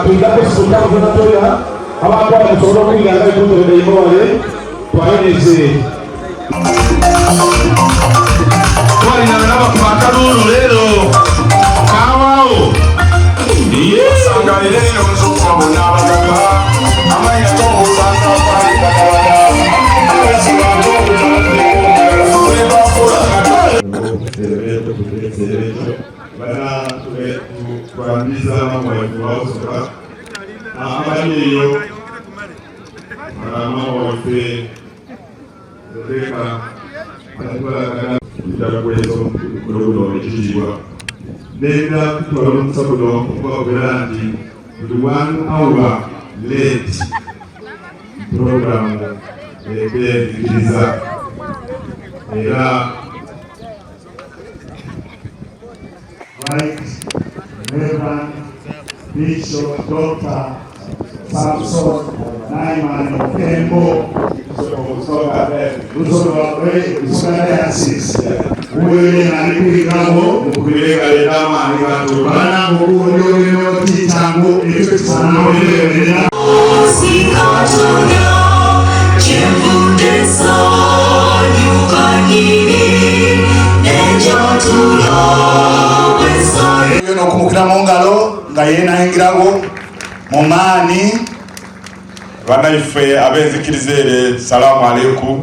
Twidha kusituka tonatoya abakwaya musobole okwiga nga ikuteredeimo wale twayeneze Twalina n'abakuba akaluulu leero kaawaawo. Twaniriza maama waife wabusoka abali eyo maama waife Rebecca atutwalagana kutakuweesa omukono guno ekitiibwa nenda kutwala omukisa guno okubakobera nti buli one hour late programu ebe nzikiriza era Right Reverend Bishop Dr. Samson Naiman Okembo Busoga Diocese wuyo yena ali kwigabo bana mukuwolyoyo titangu ekyo kisanawolyoyonera N'okumukira mu ngalo nga yeenayingirawo mu maani. Banaife ab'enzikiriza ere, salaamu aleikum.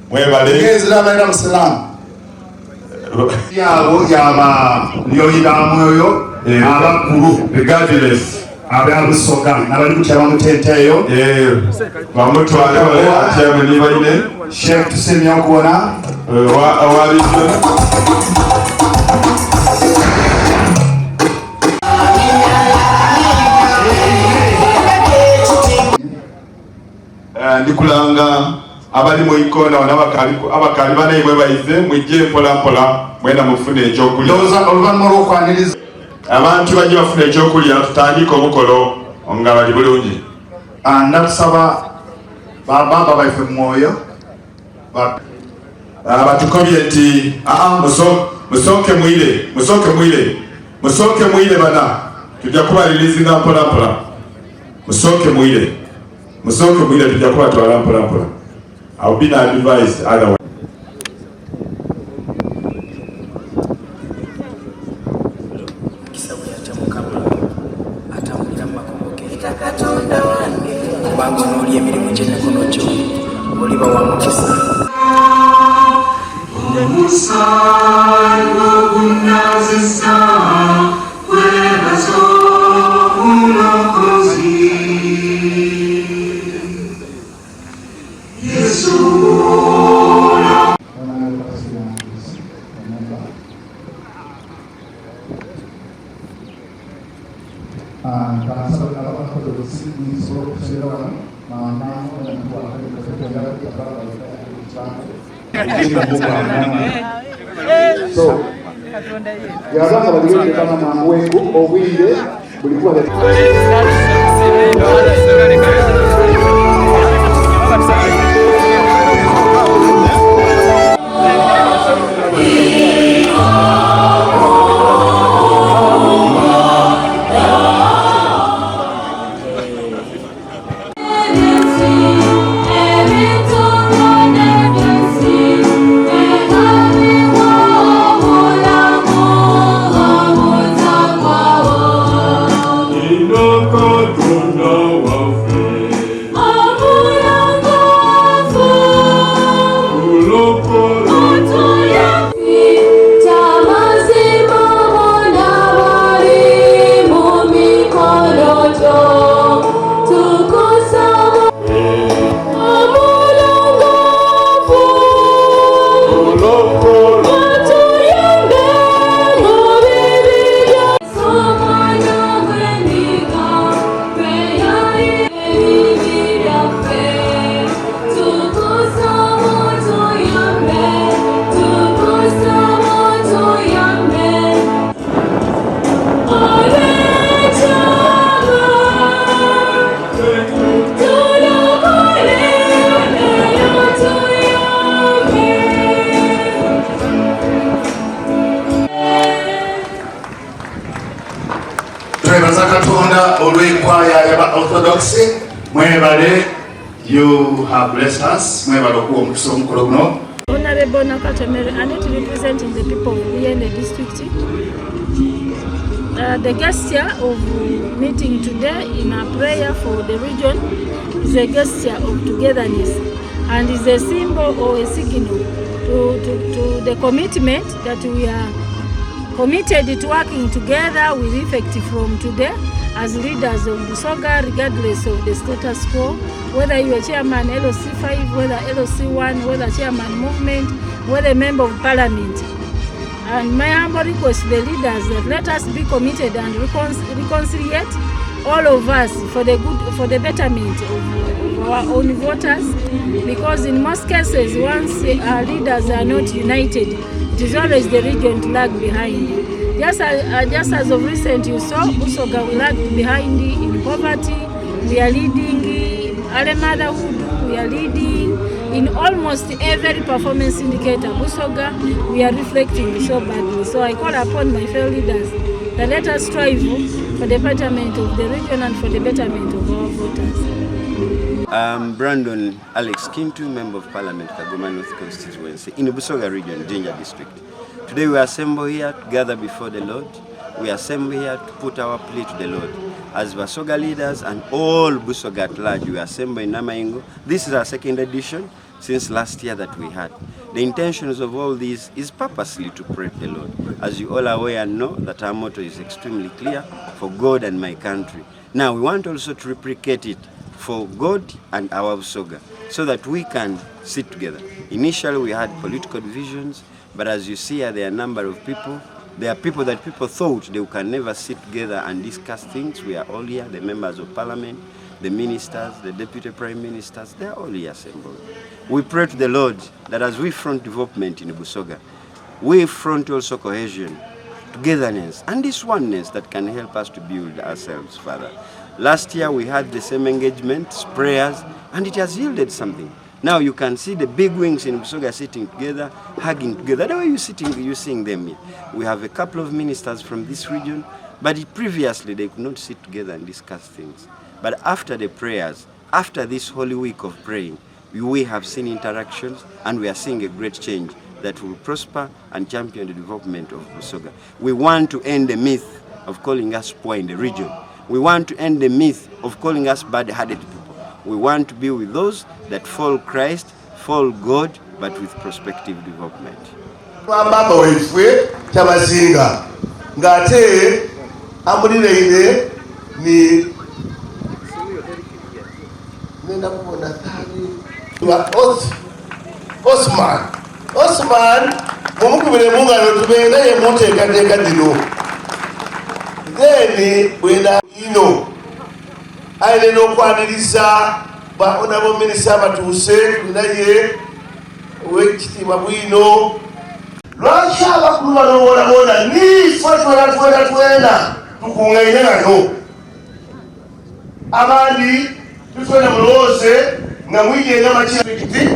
Mwebale. Ng'enzira abaira musiraamu. Yabo yaba lyoyi ba mwoyo Eh, abakulu regardless aba Busoga n'abali kutyama mu tente eyo. Eh, bamutwale bale atyame ni baine. Sheikh tusiimye okubona. Eh, owa region. Eh, ndi kulanga abali mu ikona wano abakali banaimwe baize mwijje mpola mpola mwena mufune ekyokulya. Ndowooza oluvannyuma lw'okwaniriza abantu bajje bafune ekyokulya tutandike omukolo nga bali bulungi. Ah, ndakusaba babaaba baife mu mwoyo ah, batukobye nti aa ah, musooke mwire musooke mwire musooke mwire bana tujja kubalirizinga mpola mpola musooke mwire Musooke mwire tujja kubatwala mpola mpola. I've been advised otherwise. Mukisa bwe yatya Mukama, atambulira mu makubo ge. Kubanga onoolya emirimu gy'emikono gyo, oliba wa mukisa. Omusaayi gwo gunnazisa kwebaza omulokozi Yesu. So, yabanga baligende bana mwanguwengu obwire buli kuba olw'ekwaya y'aba Orthodox mwebale you have blessed us mwebale okuwa omukisa omukolo guno. Honorable Nakato Mary Annette representing the people of Buyende district. The gesture of meeting today in a prayer for the region is a gesture of togetherness and is a symbol or a signal to the commitment that we are committed to working together with effect from today as leaders of Busoga, regardless of the status quo, whether you are chairman LC5, whether LC1, whether chairman movement, whether member of parliament. And my humble request to the leaders that let us be committed and reconciliate all of us for the good, for the betterment of our own voters, because in most cases, once our leaders are not united, it is always the region to lag behind. Just as of recent, you saw Busoga we lagged behind in poverty. We are leading early motherhood. We are leading in almost every performance indicator. Busoga, we are reflecting so badly. So I call upon my fellow leaders that let us strive for the betterment of the region and for the betterment of our voters. I'm Brandon Alex Kintu, Member of Parliament, Kagoma North Constituency, in Busoga Region, Jinja District. Today we assemble here to gather before the Lord. We assemble here to put our plea to the Lord. As Basoga leaders and all Busoga at large, we assemble in Namayingo. This is our second edition since last year that we had. The intentions of all these is purposely to pray to the Lord. As you all are aware and know that our motto is extremely clear, for God and my country. Now we want also to replicate it for God and our Busoga, so that we can sit together. Initially we had political divisions, but as you see there are a number of people. There are people that people thought they can never sit together and discuss things. We are all here, the members of parliament, the ministers, the deputy prime ministers, they are all here assembled. We pray to the Lord that as we front development in Busoga, we front also cohesion, togetherness, and this oneness that can help us to build ourselves further. Last year we had the same engagements, prayers, and it has yielded something. Now you can see the big wings in Busoga sitting together, hugging together. The way you're sitting, you're seeing them here. We have a couple of ministers from this region, but previously they could not sit together and discuss things. But after the prayers, after this holy week of praying, we have seen interactions and we are seeing a great change that will prosper and champion the development of Busoga. We want to end the myth of calling us poor in the region. We want to end the myth of calling us bad-hearted people. We want to be with those that follow Christ, follow God, but with prospective development. Baba wefwe Kyabazinga ng'ate amulireire ni nenda kubona thani wa Osman. Osman mumukubire mungalo tubeere ye muteekateeka zino. Then bwena ino aine n'okwaniriza ba honorable minister batuuse tulinaye ow'ekitiibwa bwino. Lwaki abakulu bano boonaboona niifwe twena twena twena tukungaine nano abandi tutwena mulowooze nga mwijenga makiti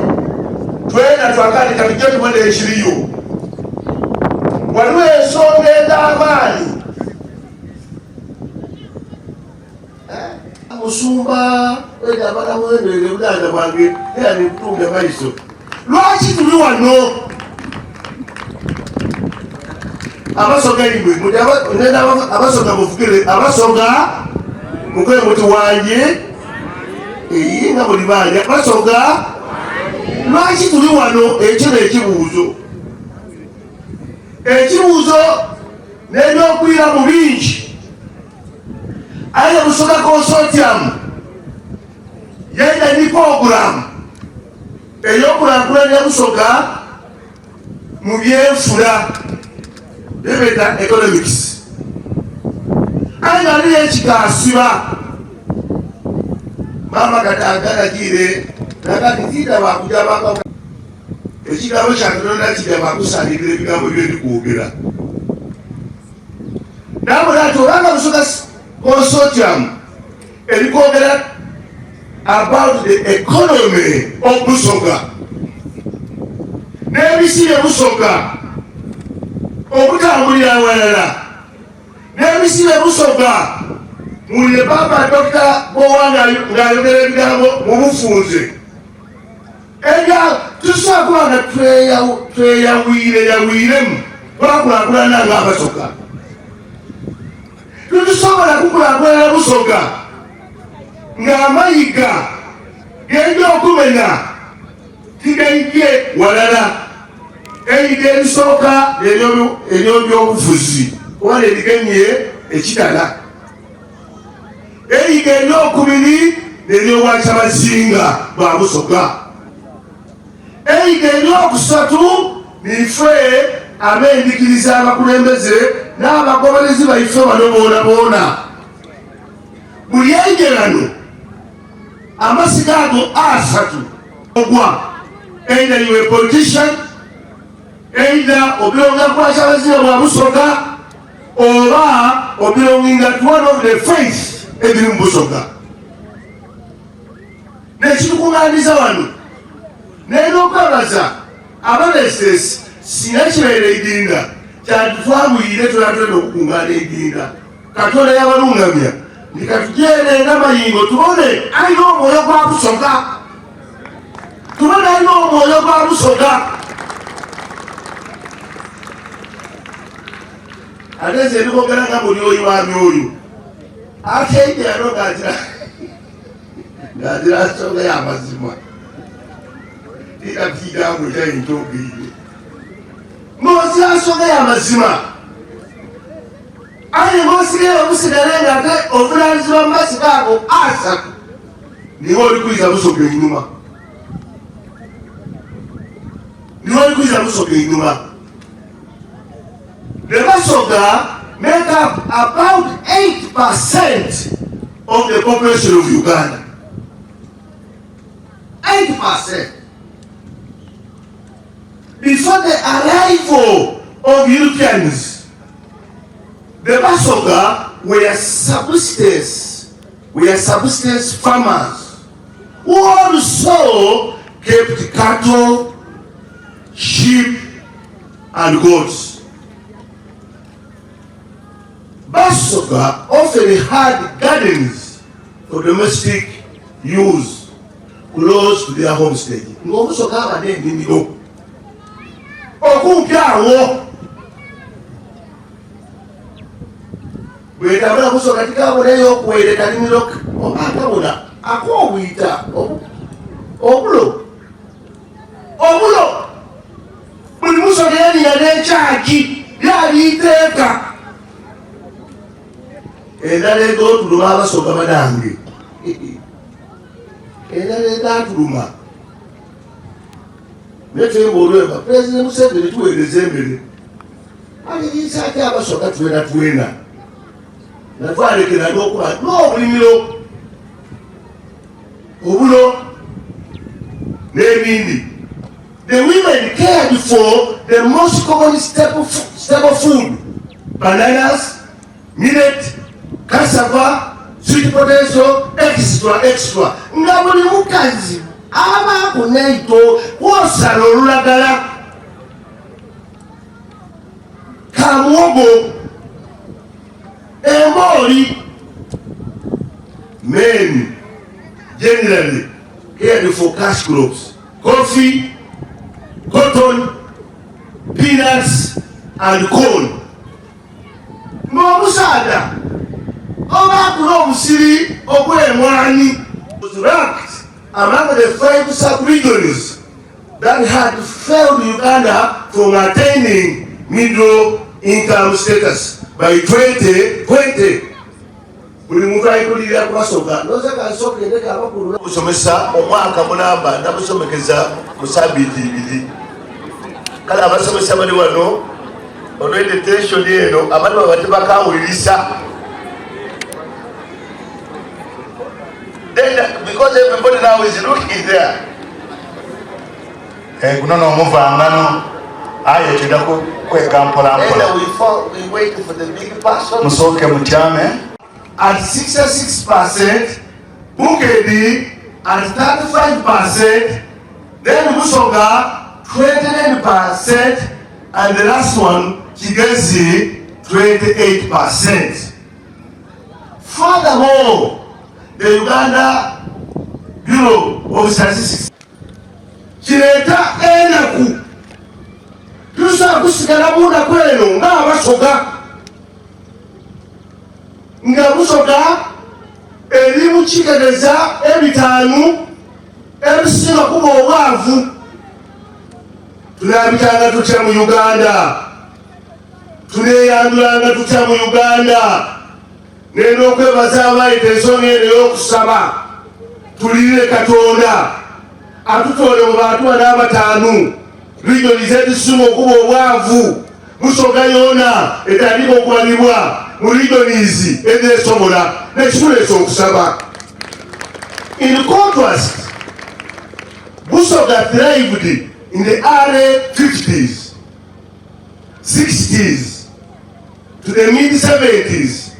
twena twakandika tujje tubone ekiriyo. Waliwo ensonga ez'amaanyi. Musumba wega abaana bwendere budanda bwange era nikutunga maiso. Lwaki tuli wano? Abasoga imwe, abasoga mufukire, abasoga mukwe muti wanje, eyi nga buli banja, abasoga lwaki tuli wano? Ekyo n'ekibuuzo. Ekibuuzo n'ebyokwira mu bingi. Aye Busoga Consortium yaida ni program ey'okulankulanya Busoga mu byenfuna ebeta economics. Aye nga niyo ekikasiba mama katagalagiire nakati tiida bakuja baka ekigambo kya Katonda kijja bakusalirira ebigambo by'ebikwogera. Nabona ati olanga Busoga Consortium erikwogera about the economy of Busoga n'ebisibe Busoga okutambulira awalala n'ebisibe Busoga. Muwulire Paapa Dokita Bowa ng'ayogera ebigambo mu bufunze. Ebya tusobola kuba nga tweyawire yawiremu twakulakulana nga Abasoga. Tetusobola kukulakulana Busoga ng'amayiga genja okumenya tigaidye walala. Eyiga erisooka ery'ebyobufuzi kuba lyerigemye ekitala. Eyiga eryokubiri nery'obwakyabazinga bwa Busoga. Eyiga eryokusatu niife ab'endikiriza abakulembeze n'abagoberezi baife bano boonaboona. Buli eigerano amasiga ago asatu ogwa either you a politician either obelonga kwa kyabazinga bwa Busoga oba obelonginga to one of the faith ebiri mu Busoga. Nekitukunganiza wano nenokwebaza abalesesi singa kibaire idinda kyatutwamwire twatwenda okukungana idinda Katonda yabalungamya nti katujeere namayingo tubone alina omwoyo gwa Busoga, tubone alina omwoyo gwa Busoga. Ate nze ebikogera nga buli oyo wa myoyo ateijano ngazira ngazira nsonga y'amazima irakigambo kyaintogeire ng'ozira nsonga y'amazima. Aye ng'osigaire obusigale nga ate ovunaanyizibwa mu masiga ago asatu, niiwe oli kwiza Busoga einhuma. Niiwe oli kwiza Busoga einhuma. The Basoga make up about 8% of the population of Uganda. 8%. Before the arrival of Europeans, the Basoga were subsistence, were subsistence farmers who also kept cattle, sheep, and goats. Basoga often had gardens for domestic use close to their homestead. Ng'obusoga abadde ennimiro okumpi awo bwetambula busoga tikabonayo okuweere kalimiro oba akabona ak'obuyita obulo obulo buli musoga yalina n'ekyaki lyaliiteeka endala egotuluma abasoga banange endala edatuluma naye twemba olwemba pulezidenti Museveni tuweereza emmere aliriisa ate abasoga twena twena nga twalekera n'okuba n'obulimiro obulo n'ebindi. The women cared for the most common staple, staple food, bananas, millet, cassava, sweet potato, extra extra. Nga buli mukazi aba kuneito kwosala olulagala kamuwogo embooli. Men generally cared for cash crops, coffee, cotton, peanuts and corn. Ng'omusaadha oba akula omusiri ogw'emwanyi was ranked among the five sub-regions that had failed Uganda from attaining middle income status by 2020. Buli muntu ayikulirira kubasoga noza kansooka endeka abakulu busomesa omwaka mulamba nabusomekeza mu sabiiti ibiri. Kale abasomesa bali wano olw'ende tension eno abali baba tebakawulirisa. Then because everybody now is looking there. Eh, guno n'omuvangano aye twida kwega mpola mpola. Musooke mutyame. At 66%, Bukedi at 35%, then Busoga 29%, and the last one, Kigezi 28%. Furthermore, the Uganda Bureau of Statistics kireeta enaku. Tusobola kusigala mu naku eno ng'Abasoga, nga Busoga eri mu kigegeza ebitaanu ebisinga kuba obwavu. Tunaabitanga tutya mu Uganda? Tuneeyandulanga tutya mu Uganda? Nenda okwebaza abaayita ensonga eno ey'okusaba tulirire Katonda atutoole mu bantu bano abataanu regioni zetusinga okuba obwavu. Busoga yoona etandika okubalibwa mu regions ezesobola nekituleesa okusaba. In contrast, Busoga thrived in the early 50s, 60s to the mid 70s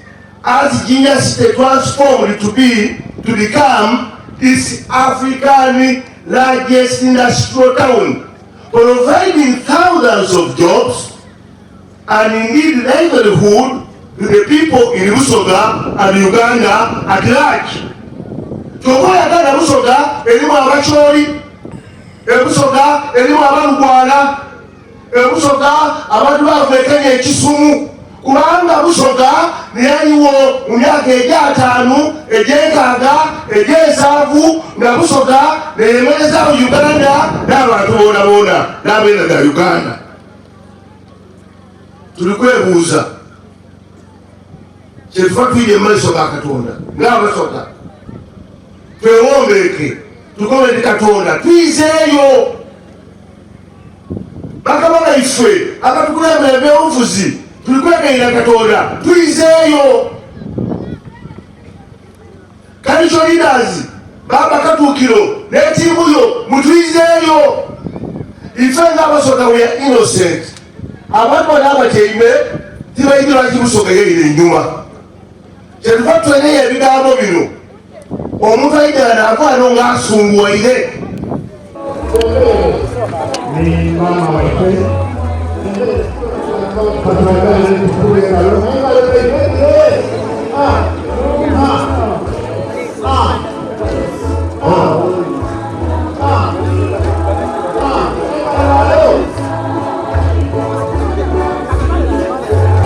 as Jinja City transformed to be to become East African largest industrial town, providing thousands of jobs and indeed livelihood to the people in Busoga and Uganda at large. Kyokka oyagala Busoga erimu Abacholi, Ebusoga erimu Abalugwala, Ebusoga abantu bava e Kenya ekisumu, kubanga Busoga neyaliwo mu myaka egyataanu, egyenkaaga, egyensanvu, nga Busoga neyemerezaawo Uganda n'abantu boonaboona n'abeena ga Uganda. Tuli kwebuuza kyetuva twidye mu maiso ga Katonda ng'Abasoga, twewombeeke tukobe nti Katonda twizeeyo. Bakama baifwe abatukulembera ebyobufuzi tuli kwegayirira Katonda twizeeyo. Cultural leaders baba Katuukiro n'etiimu yo mutwizeeyo. Ife ng'Abasoga we are innocent. Abantu bano abatyaime tibaidhi lwaki Busoga yaira enyuma. Kyetuva tweneyo ebigambo bino. Omuntu aidha naava ano ng'asunguwaire. Ni mama waife katwagale tukube engalo.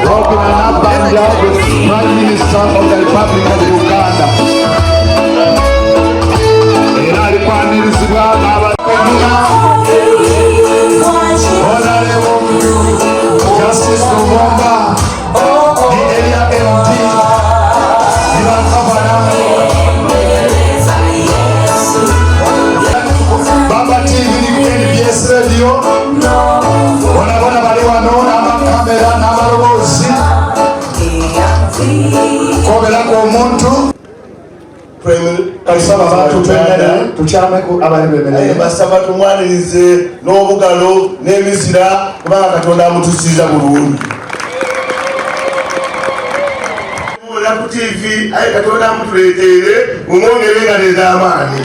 Robinah Nabbanja, the Prime Minister of the Republic of Uganda. Era alikwanirizibwa n'abakulira Honorable Justice Lumumba, the area MP, ni bakabana, Baba TV ni ku NBS Radio, bona bona bali wano n'amakamera n'amaloboozi koberaku omuntu. Kasaba abantu twemerere tukyameko abali bemerere. Basaba tumwanirize n'obugalo n'emizira kubanga Katonda amutusiiza bulungi. Mubona ku TV aye Katonda amutuleeteire mumwongere engalo ez'amaanyi.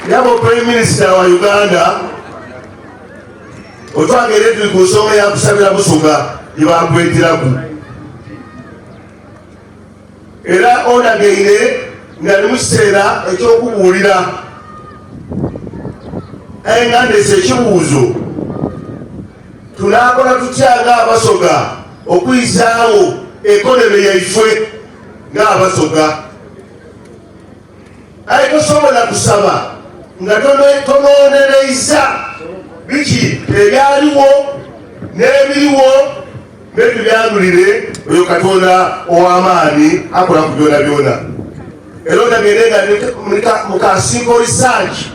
Nyabo Prime Minister wa Uganda, otwagere tuli ku nsonga ya kusabira Busoga gye bakweteraku. Era ondagaire nga ndi mu kiseera eky'okubuulira, aye nga ndeese ekibuuzo, tunaakola tutya ng'Abasoga okwizaawo ekonome yaifwe ng'Abasoga? Aye tosobola kusaba nga tononereiza biki ebyaliwo n'ebiriwo n'ebyo byandulire oyo Katonda ow'amaani akola ku byona byona. Era ondagende nga mukasinko research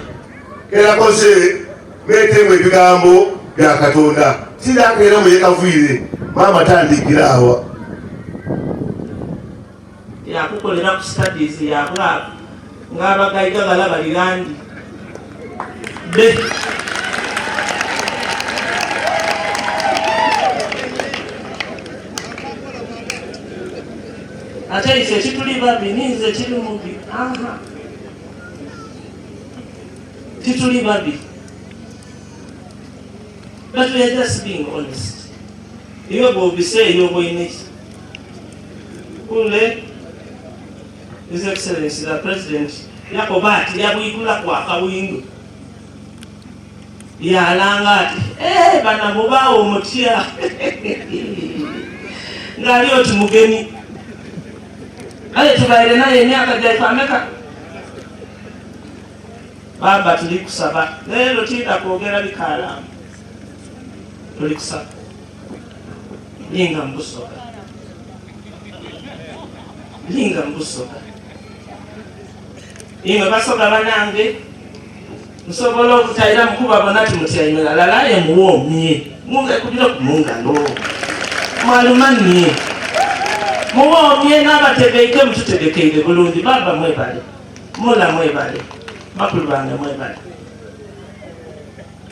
kerakoze meetemu ebigambo bya Katonda. Tirakeera muyekavwire maama tandikira awa. Yakukolera ku studies ya bwavu ng'abagaiga ghala bali ghandi be. Ate ife tituli babi, ninze tiri mubi. Aha. Tituli babi. But we are just being honest. Iwe bw'obisa eyo oboine ki? Kule His Excellency the President yakoba ati yabwikulaku akawindo yalanga ati ee eh, bana mubaawo mutya ng'ali oti mugeni aye tubaire naye emyaka gyaife ameka baba tuli kusaba leero tinda kwogera bikaalaamu tuli kusaba linga mubusoga linga mubusoga imwe basoga banange nsobola obutaira mukubabona ti mutyaime ghalala aye muwoomye mungekubire ku mungalo mwalumanie muwoomye n'abategeike mututegekeire bulungi baba mwebale mula mwebale bakulu bange mwebale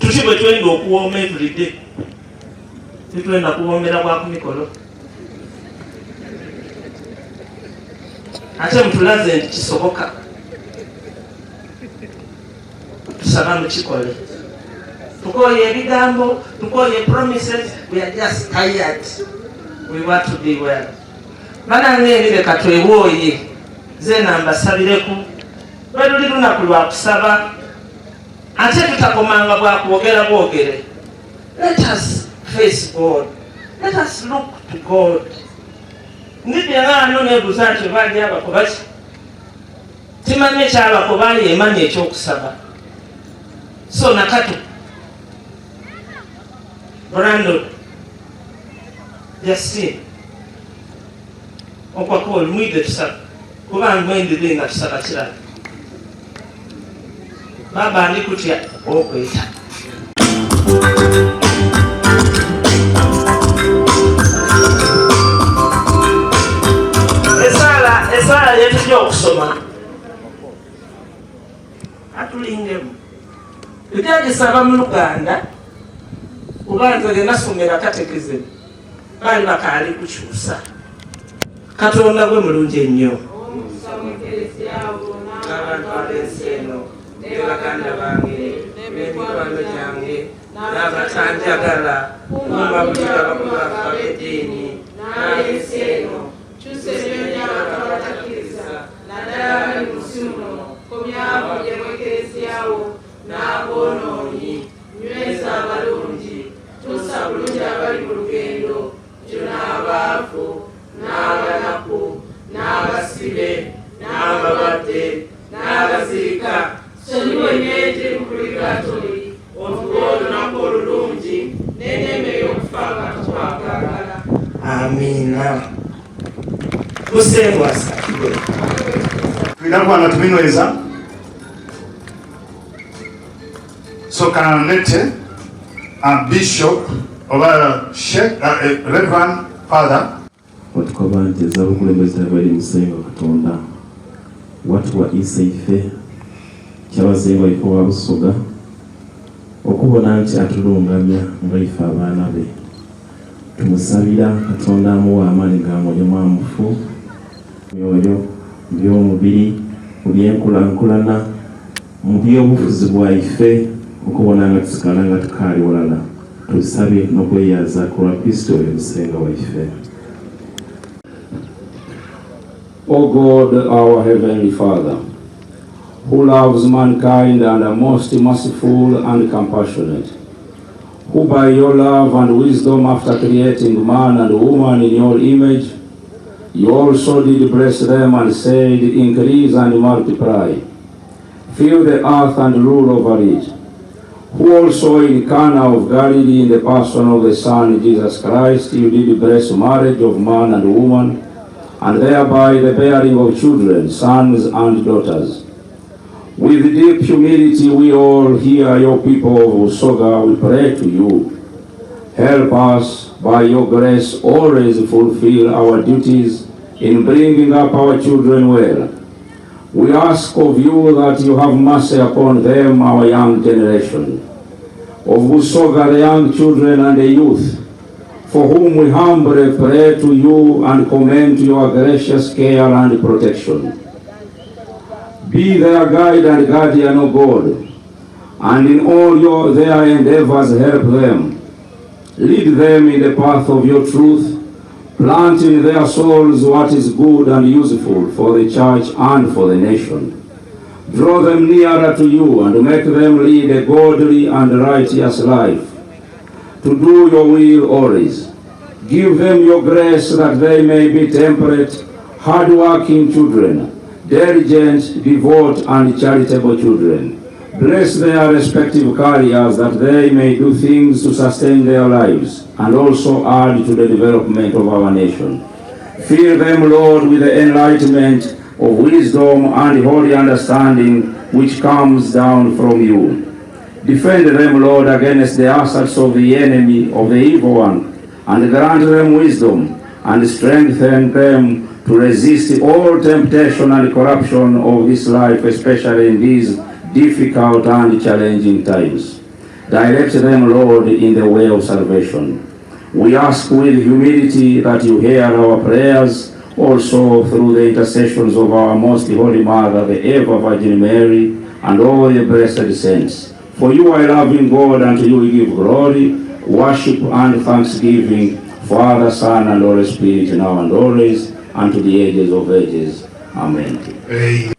tuti bwe twenda okuwooma everyday titwenda kuwoomera bwa ku mikolo ate mutulaze nti kisoboka tusaba mukikole tukoye ebigambo tukoye promises we are just tired we want to be well banange eri leka twewooye zena mbasabireku lwe luli lunaku lwa kusaba ate tutakomanga bwakwogera bwogere let us face god let us look to god ndidye nebuuza nti oba ndi abakobaki timanyi ekyabakoba yemanyi ekyokusaba so nakato brandon justin okwakol mwidde tusaba kubanga mwendide nga tusaba kirala baba ndi kutya okweta esaala esaala yetujja okusoma atulingemu tujja mu luganda kuba nze genasomera katekizimu baali bakaali kukyusa katonda gwe mulungi ennyo abantu ab'ensi eno ne baganda bange n'emikwano gyange n'abatanjagala kuuma buli abakulu baffe ab'eddiini n'ab'ensi eno kyusa emyoyo gy'abantu abatakkiriza naddala abali mu nsi muno komyawo gye mu ekereziya wo n'aboonoonyi nyweza abalungi tuusa bulungi abali mu lugendo juna abaavu n'abanaku n'abasibe n'abalwadde n'abazirika sonyiwa emyoyo egiri mu puligatoli otuwe olunaku olulungi n'eneema ey'okufa nga tukwagala amiina musengwa asakibwe Tulina kuba nga tubinyweza so kanete a bishop oba sheikh uh, eh, reverend father Watukoba nti ez'abakulembeze abali Musengwa Katonda watuwa Iseife Kyabazinga waife owa Busoga okubona nti atulungamya nga ife abaana be. Tumusabira Katonda amuwe amaani ga Mwoyo Mwamufu, myoyo, mu by'omubiri, mu by'enkulankulana, mu by'obufuzi bwaife okubona nga tusigala nga tukaali ghalala. Tubisabye n'okweyaza ku lwa Kurisito oyo Musengwa waife. O God, our Heavenly Father, who loves mankind and are most merciful and compassionate, who by your love and wisdom after creating man and woman in your image, you also did bless them and said, Increase and multiply, fill the earth and rule over it. Who also in Cana of Galilee, in the person of the Son, Jesus Christ, you did bless marriage of man and woman, and thereby the bearing of children, sons and daughters. With deep humility, we all here, your people of Usoga, we pray to you. Help us by your grace always fulfill our duties in bringing up our children well. We ask of you that you have mercy upon them, our young generation, of Busoga, the young children and the youth, for whom we humbly pray to you and commend to your gracious care and protection. Be their guide and guardian, O God, and in all your, their endeavors help them. Lead them in the path of your truth. Plant in their souls what is good and useful for the church and for the nation. Draw them nearer to you and make them lead a godly and righteous life, to do your will always. Give them your grace that they may be temperate, hard-working children, diligent, devout, and charitable children. Bless their respective careers that they may do things to sustain their lives and also add to the development of our nation. Fill them, Lord, with the enlightenment of wisdom and holy understanding which comes down from you. Defend them, Lord, against the assaults of the enemy, of the evil one, and grant them wisdom and strengthen them to resist all temptation and corruption of this life, especially in these difficult and challenging times. Direct them, Lord, in the way of salvation. We ask with humility that you hear our prayers also through the intercessions of our most holy Mother, the ever Virgin Mary, and all the blessed saints. For you are loving God, and to you we give glory, worship, and thanksgiving, Father, Son, and Holy Spirit, now and always, and to the ages of ages. Amen. Amen.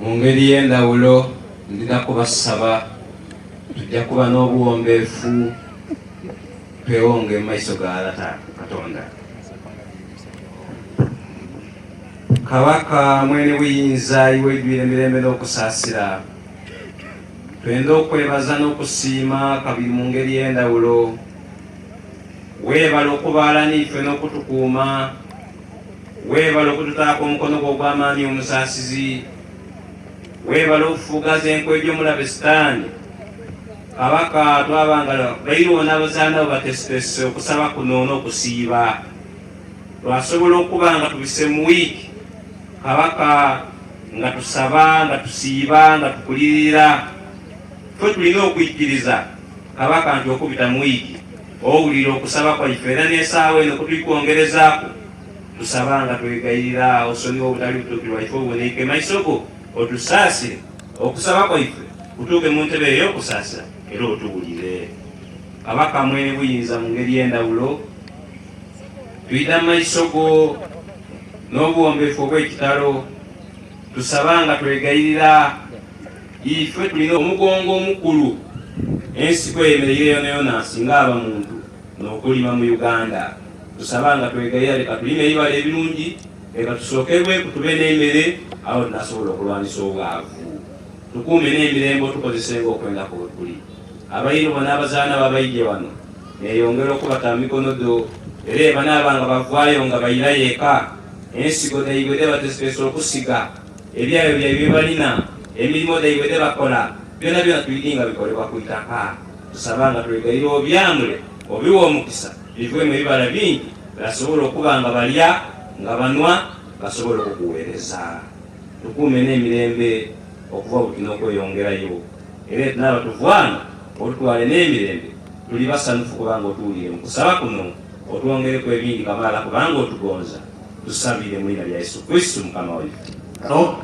Mu ngeri y'endawulo ndidha kubasaba tujja kuba n'obuwombeefu twewonge mu maiso ga Lata Katonda. Kabaka mwene buyinza iwe oidwire emirembe n'okusaasira, twenda okwebaza n'okusiima kabiri mu ngeri y'endawulo. Weebale okubaala n'ife n'okutukuuma. Weebale okututaaku omukono gwo ogw'amaani omusaasizi. Weebale okufuughaza enkwe dh'omulabe Sitaani. Kabaka twaba nga bairu bo n'abazaana bo bateeseteese okusaba kuno n'okusiiba. Twasobola okuba nga tubise mu wiiki Kabaka nga tusaba, nga tusiiba, nga tukulirira. Ffe tulina okwikiriza Kabaka nti okubita mu wiiki owulira okusaba kwaife era n'esaawa eno kutuli kwongerezaaku tusaba nga twegayirira osonighe obutali butuukirivu bwaife obuboneike maiso go otusaasire okusaba kwaife kutuuke mu ntebe eyo ey'okusaasira era otuwulire. Kabaka mwene buyinza mu ngeri ey'endhawulo twidha mu maiso go n'obuwombeefu obw'ekitalo tusaba nga twegayirira Ife tulina omugongo omukulu ensi kweyemereire yonayona singa aba muntu nokulima mu Uganda. Tusaba nga twegayirira leka tulime ebibala ebirungi, leka tusookerweku tube n'emere agho tunasobola okulwanisa obwavu. Tukuume n'emirembe otukozese nga okwenda kwo bwekuli. Abairu bo n'abazaana bo abaidye wano neyongera okubata mu mikono dho era ebanaaba nga bavaayo nga bairayo eka, ensigo dhaibwe dhebateeseteese okusiga, Ebyayo byaibwe bye balina, emirimo dhaibwe dhe bakola, byonabyona twidhi nga bikolebwa ku itaka. Tusaba nga twegayirira obyamule, obiwe omukisa, biveemu ebibala bingi, basobole okuba nga balya, nga banhwa, basobole okukuweereza. Tukuume n'emirembe okuva buti n'okweyongerayo. Era tunaaba tuvaano, otutwale n'emirembe. Tuli basanhufu kubanga otuwuliire mu kusaba kuno. Otwongereku ebindi kamaala kubanga otugonza. Tusabire mu liina lya Yesu Kristo Mukama waife. No,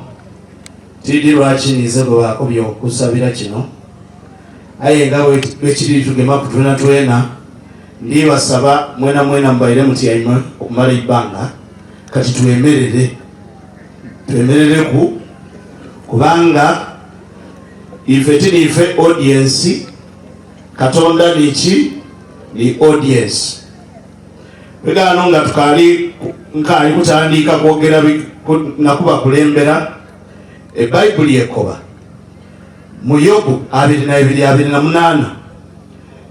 tiidhi lwaki ninze gwe baakobye okusabira kino, aye nga bwe kiri tugemaku twenatwena, ndibasaba mwenamwena mubaire mutyaime okumala eibanga, kati twemerere, twemerereku kubanga ife ti niife audience, Katonda ni ki? Ni audience. Bwegaano nga tukaali nkaali kutandiika kwogera na kubakulembera, eBaibuli ekoba mu Yobu 22:28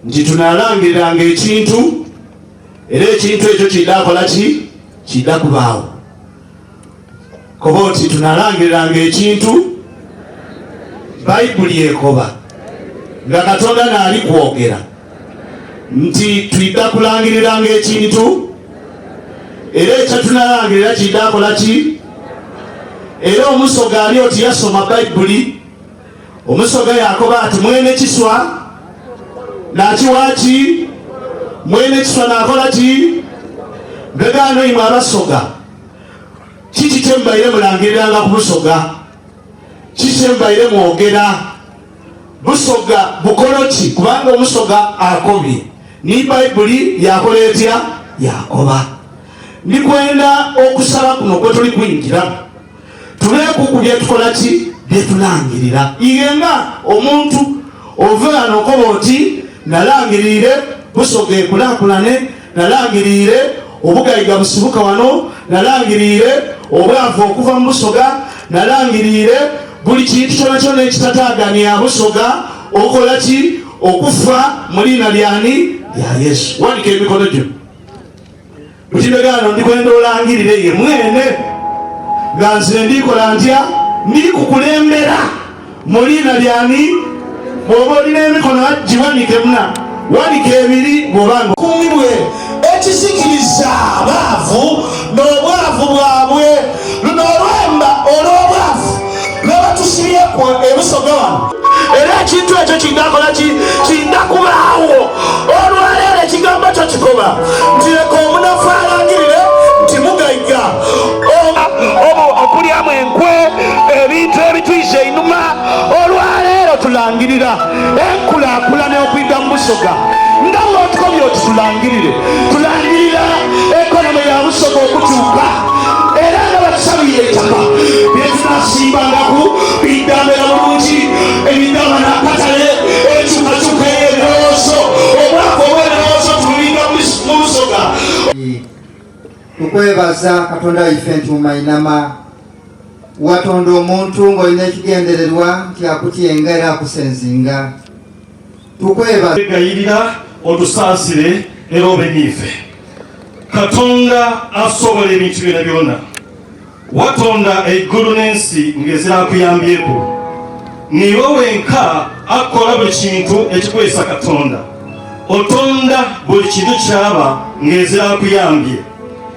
nti tunalangiriranga ekintu era ekintu ekyo kidda kola ki? Kidda kubaawo. Koba oti tunalangiriranga ekintu. Baibuli ekoba nga Katonda naali kwogera nti twidda kulangiriranga ekintu era ekyo tunalangirira kidda kola ki? Era omusoga ali oti yasoma Baibuli, omusoga yakoba ati mwene kiswa nakiwa ki? Mwene kiswa nakola ki? Mbegaano imwe abasoga. Kiki kye mubaire mulangiriranga ku Busoga? Kiki kye mubaire mwogera? Busoga bukolo ki? Kubanga Omusoga akobye ni Baibuli yakola etya? Yakoba. Ndi kwenda okusaba kuno kwe tuli kwingiramu tubeeku ku bye tukola ki? Bye tulangirira. Iye nga omuntu ove ghano okoba oti nalangiriire Busoga ekulakulane, nalangiriire obugaiga busibuka wano, nalangiriire obwavu okuva mu Busoga, nalangiriire buli kintu kyonakyona ekitatagania Busoga okola ki? Okufa mu liina lyani? Lya Yesu. Wanika emikono gyo. Butimbe ghano ndi kwenda olangirire ye mwene nga nze ndi kola ntya? Ndi kukulembera mu liina lyani? Bw'oba olina emikono giwanike muna, wanika ebiri bw'oba nga. Kumibwe ekizikiriza abaavu n'obwavu bwabwe. Luno olwemba olw'obwavu lwebatusibyeku e Busoga wano. Era ekintu ekyo kinda kola ki? Kinda kubaawo. Olwaleero ekigambo kyo kikoba nti leka omunafu alangirire nti mugaiga. Oba okulyamu enkwe, ebintu ebitwiza einhuma. Olwaleero tulangirira enkulaakulana okwidha mu Busoga nga bw'otukobye oti tulangirire. Tulangirira ekonome ya Busoga okukyuka era nga batusabiire eitaka lye tunaasimbangaku bidhamera bulungi, ebidhama n'akatale, enkyukakyuka ey'ebirowoozo, obwavu obw'ebirowoozo tububinga mu Busoga. Tukwebaza Katonda waife nti mumainama watonda omuntu ng'olina ekigendererwa nti akutyenga era akusenzinga. Tukwebaza. Twegayirira otusaasire era obe n'ife. Katonda asobola ebintu byonabyona. Watonda eigulu n'ensi ng'ezira akuyambyeku. Niiwe wenka akola buli kintu ekikwesa Katonda. Otonda buli kintu kyaba ng'ezira akuyambye.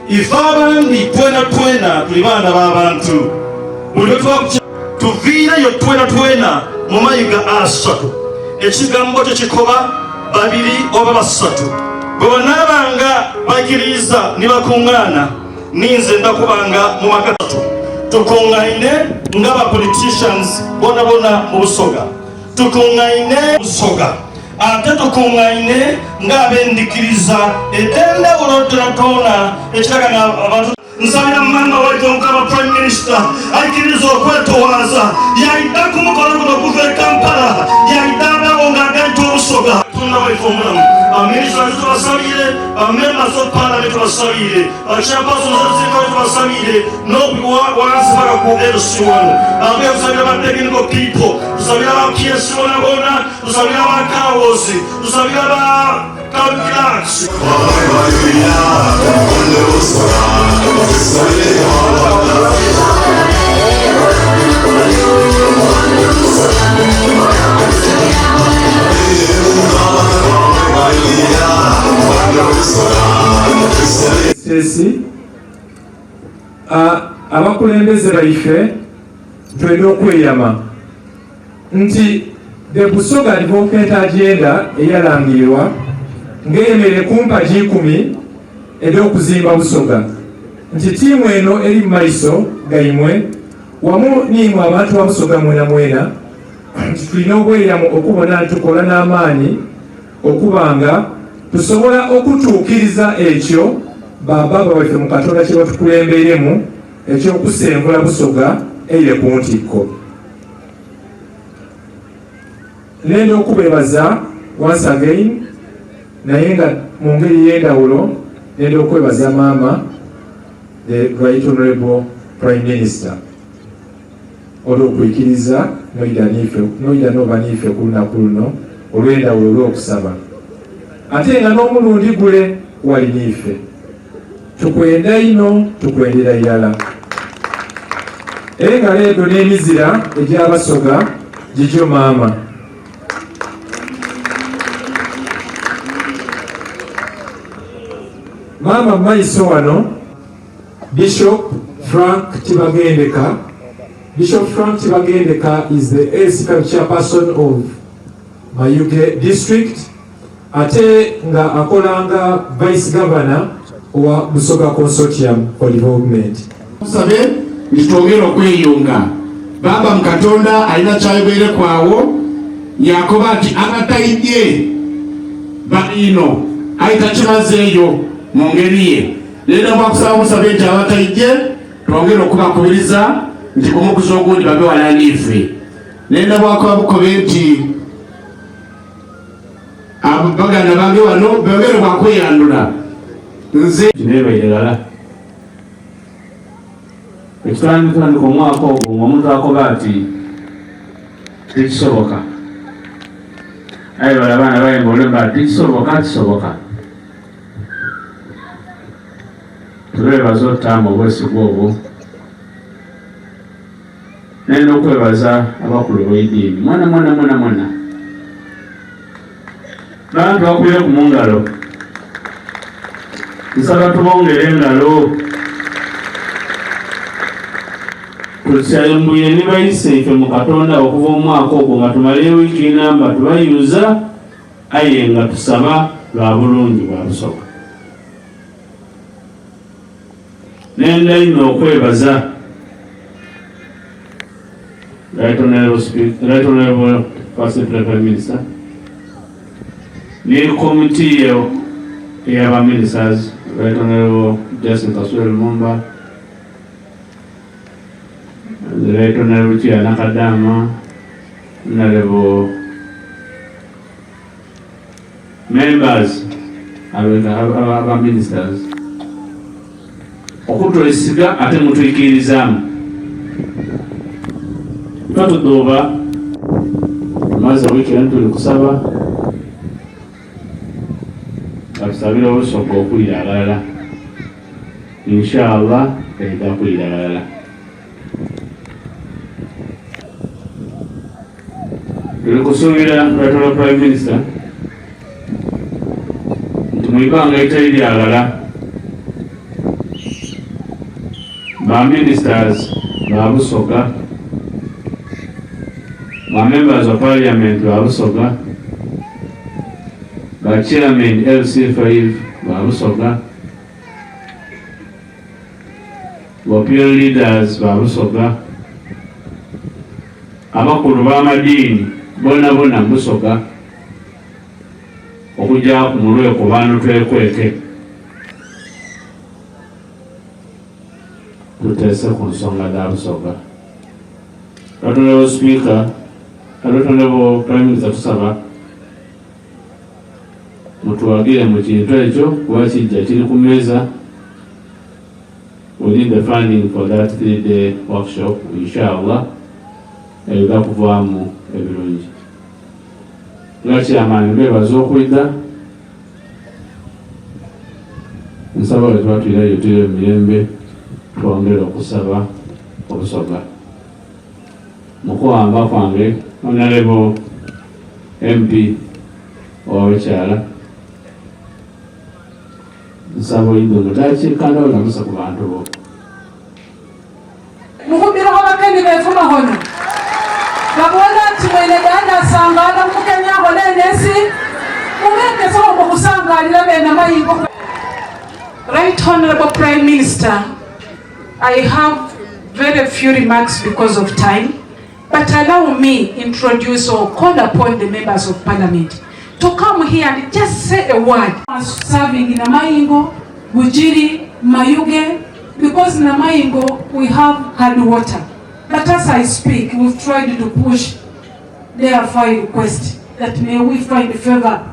Ife abandi twenatwena tuli baana ba bantu. Buli lwe tuba tuviireyo twenatwena mu mayiga asatu. Ekigambo kyo kikoba babiri oba basatu bwe banaabanga baikiriiza ni bakungaana, ninze ndakubanga mu maka. Tukungaine nga ba politicians bonabona mu Busoga. Tukungaine Busoga ate tukungaine ng'abendikiriza edh'endhawulo dhoonadhoona ekiraga nga abantu. Nsabira maama waitu Omukama Prime Minister aikirize okwetowaaza yaidha ku mukolo guno okuva e Kampala yaidha abaawo nga agaita Obusoga. Katonda waife omulamu, ba ministers tubasabire, ba members of parliament tubasabire, ba chairpersons z'ensikalo tubasabire n'owansi paka ku LC1. Bambi tusabira ba technical people, tusabira ba PS bonabona, tusabira ba kawozi, tusabira ba town clerks. Sesi abakulembeze baife twenda okweyama nti the Busoga Development Agenda eyalangirirwa ng'eyemereire ku mpagi ikumi edh'okuzimba Busoga nti tiimu eno eri mu maiso gaimwe wamu niimwe abantu ba Busoga mwenamwena nti tulina obweyamo okubona nti tukola n'amaani okuba nga tusobola okutuukiriza ekyo ba bbaaba baife mu Katonda kye batukulembeiremu eky'okusengula Busoga eire ku ntikko. Nenda okubebaza once again naye nga mu ngeri ey'endawulo nenda okwebaza maama the right honorable prime minister olw'okwikiriza noida niife noida noba niife ku lunaku luno olw'endawulo olw'okusaba ate nga n'omulundi gule wali niife. Tukwenda inho, tukwendera irala. Engalo edho n'emizira egy'Abasoga gigyo maama. Maama mu maiso wano, Bishop Frank Tibagendeka. Bishop Frank Tibagendeka is the ACK chairperson of Mayuge District. Ate nga akola nga Vice Governor owa Busoga Consortium for Development. Tusabe nti twongere okweyunga. Baaba mu Katonda alina kyayogeireku agho, yaakoba nti abataidhye bali inho, aye takimazeeyo mu ngeri ye. Leero bwakusaba busabe nti abataidhye twongere okubakubiriza nti ku mukuzi ogundi babe wala n'ife. Nenda bwakuba bukobe nti baganda bange wano bongere bwakweyandula nze Kineebaire ghala. Ekitandikatandika omwaka ogwo ng'omuntu akoba ati tikisoboka. Aye bale abaana bayemba olwembo ati tikisoboka, kisoboka. Tubeebaza otutaamu obwesigwa obwo. Nenda okwebaza abakulu b'eidiini mwena mwena mwena mwena. Bantu bakubire ku mungalo. Nsaba tubongere engalo. Tutyayambuye ni baise ife mu Katonda okuva omwaka ogwo nga tumala ewiiki namba tubayuza aye nga tusaba lwa bulungi bwa Busoga. Nenda inho okwebaza Right Honorable Speaker, Right Honorable First Deputy Prime Minister ni komiti ey'aba ministers Right Honorable Justin Kasule Lumumba, the Right Honorable Chia Nakadama, Honorable members aba ministers okutwesiga ate mutwikirizaamu twatudooba tumaze wiiki eno tuli kusaba nga tusabira obusoga okwira aghalala inshallah eidha kwira ghalala. Tuli kusuubira Right Honorable Prime Minister nti mu ibanga eritali lya ghala ba ministers ba Busoga, ba members of parliament ba Busoga, ba chairman LC5 ba Busoga, Opinion leaders ba Busoga, abakulu b'amadiini bonabona mu Busoga okugya mu lwekobaano twekweke tuteese ku nsonga dha Busoga. Right Honorable Speaker, Right Honorable Prime Minister tusaba mutuwagire mu kintu ekyo kuba kijja kiri ku mmeeza. We need the funding for that 3-day workshop, inshallah, eidha kuvaamu ebirungi. Nga chairman mbebaza okwidha, nsaba bwe tuba twirayo twire mu mirembe twongere okusaba Obusoga. Mu kuwamba kwange Honorable MP owawekyala Nsaba oidhe mu dakiika ndala olamuse ku bantu bo. Mukhubirekho bakeni befu makhono. Babola nti mwene dada asangala khumukeni akhola enesi, mubekesakho mbu khusangalila bene mayingo. Right Honorable Prime Minister, I have very few remarks because of time, but allow me introduce or call upon the members of parliament to come here and just say a word. Serving in Namayingo, Bujiri, Mayuge, because in Namayingo we have hard water. But as I speak, we've tried to push their file request that may we find favor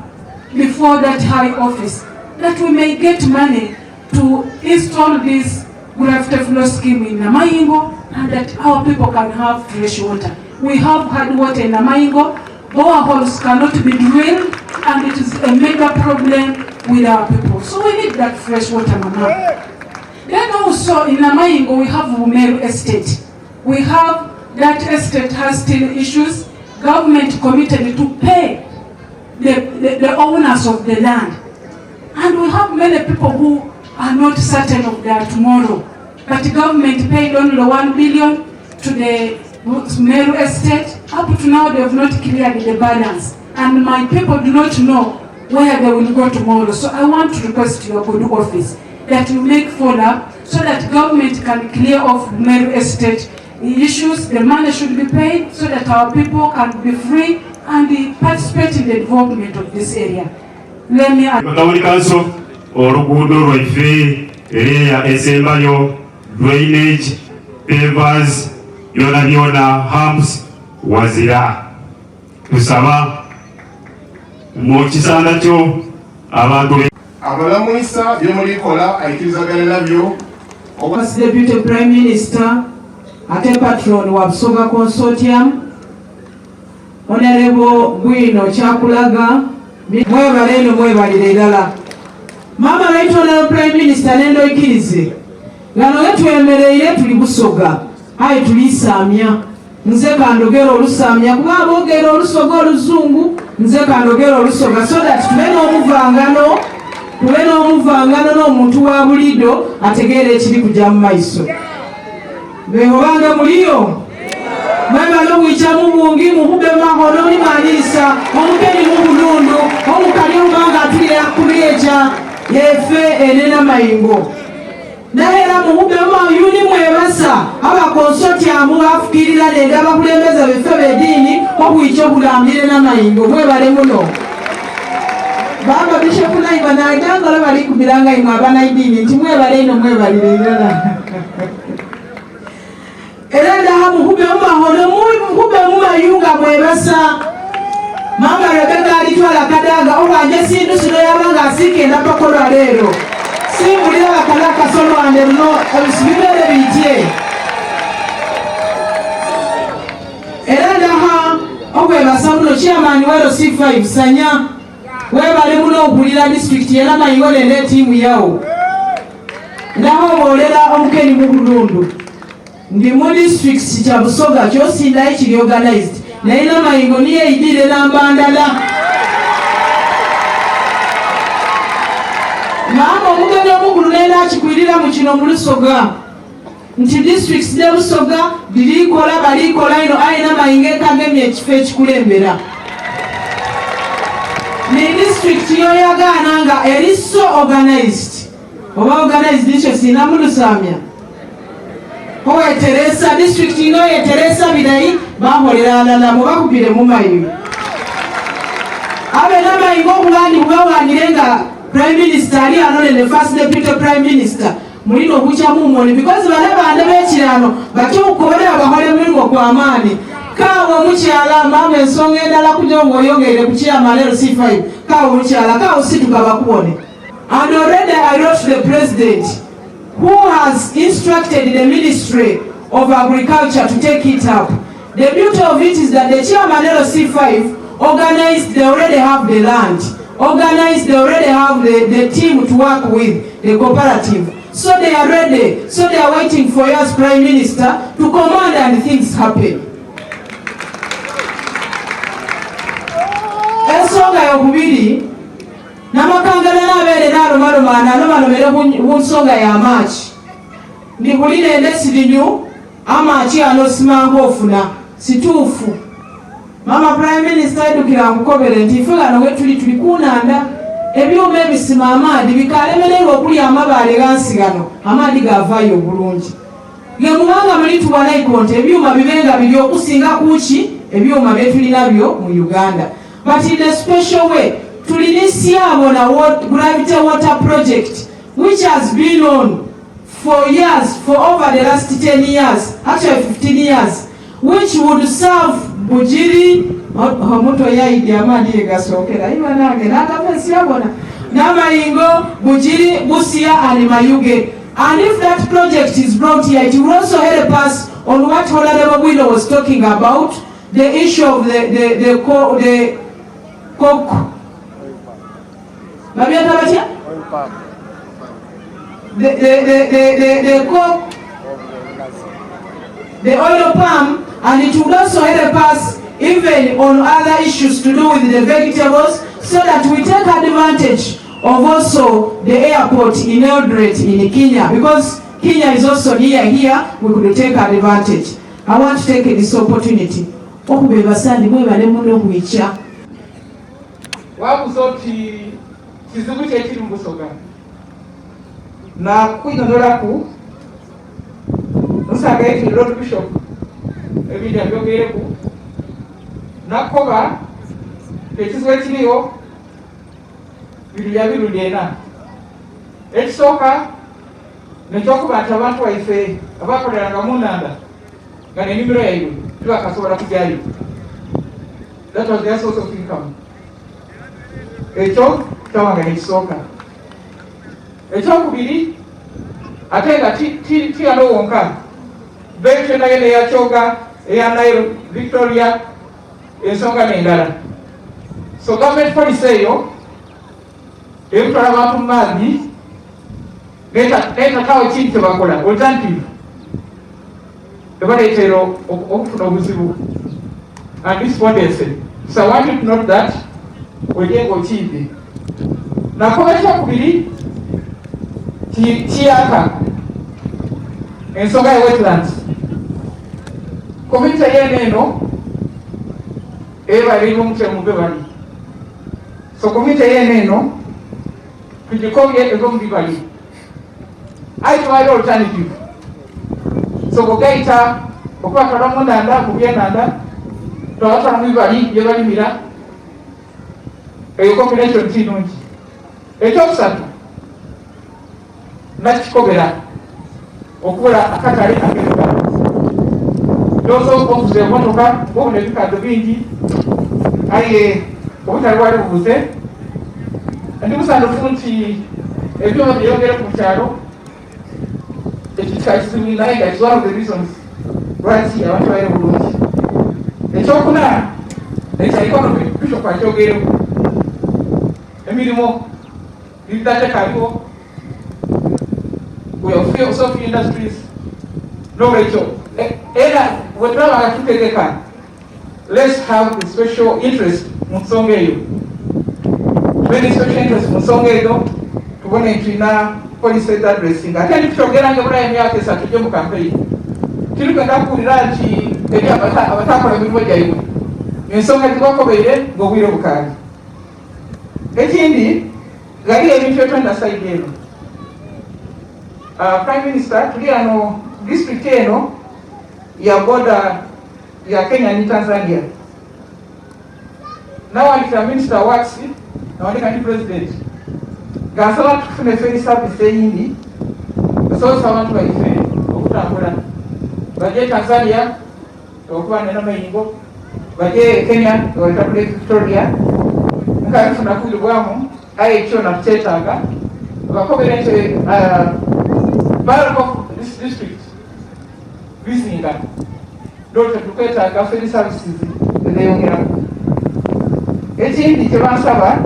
before that high office, that we may get money to install this gravity flow scheme in Namayingo and that our people can have fresh water. We have hard water in Namayingo, boreholes cannot be drilled, and it is a mega problem with our people. So we need that fresh water, Mama. Then also in Namayingo we have Rumeru Estate. We have that estate has still issues. Government committed to pay the, the, the owners of the land. And we have many people who are not certain of their tomorrow. But the government paid only 1 billion to the Meru estate. Up to now, they have not cleared the balance. And my people do not know where they will go tomorrow. So I want to request your good office that you make follow-up so that government can clear off Meru Estate issues, the money should be paid so that our people can be free and participate in the development of this area. Let me Town Council oluguudo lwaife ereya esembayo drainage pavers byona byona humps wazira tusaba mu kisanda kyo abantu Abalamwisa byemulikola aikirizagana nabyo. First Deputy Prime Minister ate patron wa Busoga Consortium Honorable Bwino Kyakulaga mwebale eno mwebalire irala Mama Right Honorable Prime Minister nendo ikirize gano getwemereire tuli Busoga aye tulisamya nze kandogera olusamya kuba aboogera olusoga oluzungu nze kandogera olusoga so that tube n'omuvangano tube n'omuvangano n'omuntu wa bulido ategeera ekiri kujja mu maiso behobange muliyo mwebale obwicamu bungi muhube mahono nimanirisa omugeni mubulundu omukali obanga atulira kubyeja yefe enena mayingo Naye era muhube mayuni mwebasa aba consortium bafukirira nende abakulembeze beffe b'ediini obwicha obulambire n'amayingo mwebale muno. Baba Bishop Naiba najangala bali kubiranga imwe abanaidini nti mwebale ino mwebalire irala. Era ndaha muhube mumahono muhube mumayunga mwebasa. Mama Rebecca alitwala kadaga obwanje sindu sino yabanga asikenda paka olwaleero. Simbulira bakala akasolwande luno ebisibibere bitye. Era ndaha okwebasa muno chairman wa LC5 Sanya webale muno okulira district era mayingo nende etiimu yawo. Ndaha oboolera omukeni mubulundu ndi mu district kya Busoga kyosindayo kiri organized naye namayingo niyo eyidire namba ndala. Maama omugeni omukulu nenda akikwirira mu kino mu Lusoga nti districts de Busoga dhirikola balikola ino aye namayingo ekagemye ekifo ekikulembera ni district yoyagaana nga eri so organized oba organized nikyo sina mulusamya oweteresa district ino yeteresa birayi baholera alala mubakubire mumayu abe namayingo obugandi bubawanire nga prime minister ali ano nende first deputy prime minister mulina okukya mumoni because bale bande bekirano batyo okukobera bahole mulimu gw'amaani kaawe omukyala maama ensonga endala kujo ng'oyongeire ku chairman LC5 kaawe omukyala kaawe situka bakubone. And already I wrote to the president who has instructed the Ministry of Agriculture to take it up. The beauty of it is that the chairman LC5 organized, they already have the land, organized, they already have the team to work with, the cooperative. So they are ready, so they are waiting for you as Prime Minister to command and things happen. Ensonga yokubiri namakangala nabeere nalomaloma nalomalomere ku nsonga y'amaaki ndibuli nende sirinyu amaaki ano simanga ofuna situufu. Mama Prime Minister edukira nkukobere nti ife ghano wetuli tuli kunanda ebyuma ebisima amaadi bikalemererwa okulya amabaale ghansi ghano amaadi gavaayo obulungi. Ge mubanga muli tuwalaiko nti ebyuma bibenga biri okusinga kuki ebyuma byetuli nabyo mu Uganda. But in a special way tulini na gravity water project which has been on for years, for over the last 10 years, actually 15 years, which would serve Bugiri, omuntu yaidi amaadi yegasokera ibanange nakafesiabona Namayingo, Bugiri, Busia and Mayuge. And if that project is brought here, it will also help us on what Honorable Bwino was talking about, the issue of the coke. Babyeta batya? The coke, the oil palm, and it would also help us even on other issues to do with the vegetables, so that we take advantage of also the airport in Eldoret in Kenya, because Kenya is also near here, we could take advantage. I want to take this opportunity. Okubebasa ndi mwebale muno okwicha. Wabuuza oti kizibu ki ekiri mu Busoga? Nakwinonolaku nsaga nti Lord Bishop ebindi abyogeireku nakoba ekizibu ekiriyo biri bya mirundi ena. Ekisooka nekyokuba nti abantu baife abakoleranga mu nhandha nga n'enimiro yaibwe tibakasobola kujayo. That was their source of income. Ekyo kyabanga nekisooka. Ekyokubiri ate nga ti ghano wonka, belt yonayona eya Kyoga, eya Nile, Victoria, ensonga n'endala. So government policy eyo ekutwala abantu mu maadhi netataawo ekindi kyebakola alternative ebaleetera okufuna obuzibu and despondency. So I want you to note that oje nga okiidhi. Nakoba ekyokubiri kiyaka ensonga ya wetlands. Community yene eno eba eri omutemu gwe bali. So community yene eno tugikobye eve mu bibali. Aye tewali alternative. So bwegaita okubatwala mu nhandha mu byenhandha twabatwala mu bibali bye balimira eyo combination ti nungi. Ekyokusatu nakikobera okubula akatale ak'ebikadde. Ndowooza okuza emotoka wabona ebikadde bingi aye obutale bwali bubuze. Ndi musanhufu nti ebyuma byeyongere ku kyalo ekyo kika kizibu naye nga it's one of the reasons lwaki abantu baire bulungi. Ekyokuna ekya economy Bishop akyogereku emirimu lidatekaliwo we have so few industries nolwekyo era bwetulaba nga tutegeka let's have a special interest mu nsonga eyo tube special interest mu nsonga eyo tubone tulina policy addressing ate ndikukyogera nga ebulayo emyaka esatu gyo mu campaign tiri kwenda kuwulira nti eri abatakola emirimu gyaibwe ensonga gibakobeire ng'obwire bukaali. Ekindi ghaliyo ebintu etwenda side eno. Prime Minister, tuli ano district eno ya border ya Kenya ni Tanzania. Nawandikira Minister Works, nawandika ni President nga nsaba tufune ferry service eyindi esobozesa abantu baife okutambula baje Tanzania okuba nena Mayingo baje Kenya baleta ku Lake Victoria nkabifuna kubirwamu aye ekyo nakukyetaaga bakobere nti bulk of this district bizinga ndowooza tukwetaaga ferry services ezeyongeraku. Ekindi kyebansaba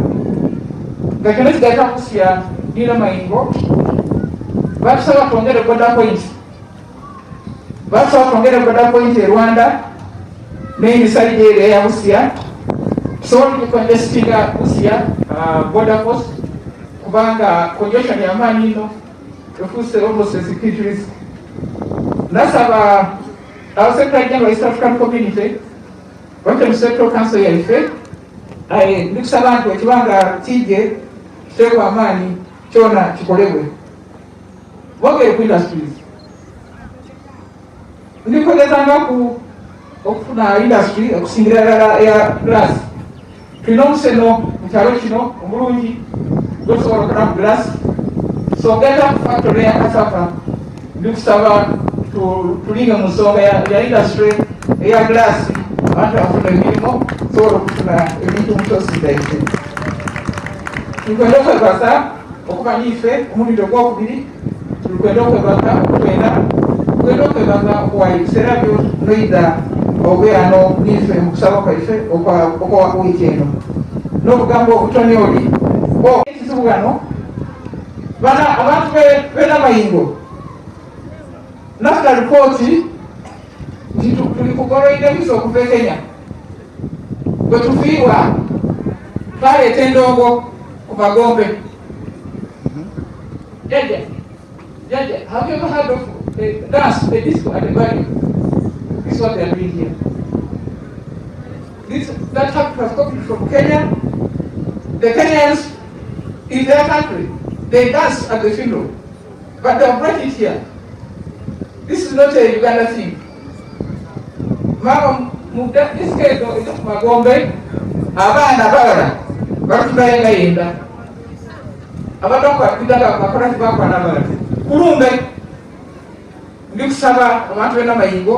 nga kyona kigaita Busia nina Mayingo batusaba twongere border point, batusaba twongere border point e Rwanda n'emisajja eyo eya Busia tusobole okucongestinga Busia border post kubanga congestion y'amaanyi ino efuuse almost a security risk. Nasaba our Secretary General East African Community bate mu Central Council yaife aye ndikusaba nti ekibanga kije kiteekwa amaanyi kyona kikolebwe. Bogere ku industries ndikozezangaku okufuna industry okusingira ddala eya glass. Tulina omuseno mu kyalo kino omulungi gwetusobola okukolamu glass, so genda ku factory ya cassava ndikusaba tulinge mu nsonga ya industry eya glass abantu bafuna emirimu tusobola okufuna ebintu mu kyosi gyaife. Tukwenda okwebaza okuba niife omulundi ogwokubiri, tukwenda okwebaza okutwenda, tukwenda okwebaza okuwa ebiseera byo noida obweyano niife mu kusaba kwaife okwa wiiki eno n'obugambo obutoni oli ekizibu wano bana abantu b'enamayingo nafuna ripooti nti tuli kugoloida ebiso okuva e Kenya bwe tufiirwa twaleeta endongo ku magombe. Jaja, Jaja, have you ever heard of a dance, a disco at a burial? This is what they are doing here. This, that habit was copied from Kenya. The Kenyans, in their country, they dance at the funeral. But they have brought it here. This is not a Uganda thing. Mama, mu disco ezo ezo ku magombe, abaana abawala batulayo nga yenda. Abatakwatira bakola tibakwana abalala. Kulumbe ndi kusaba abantu bena mayingo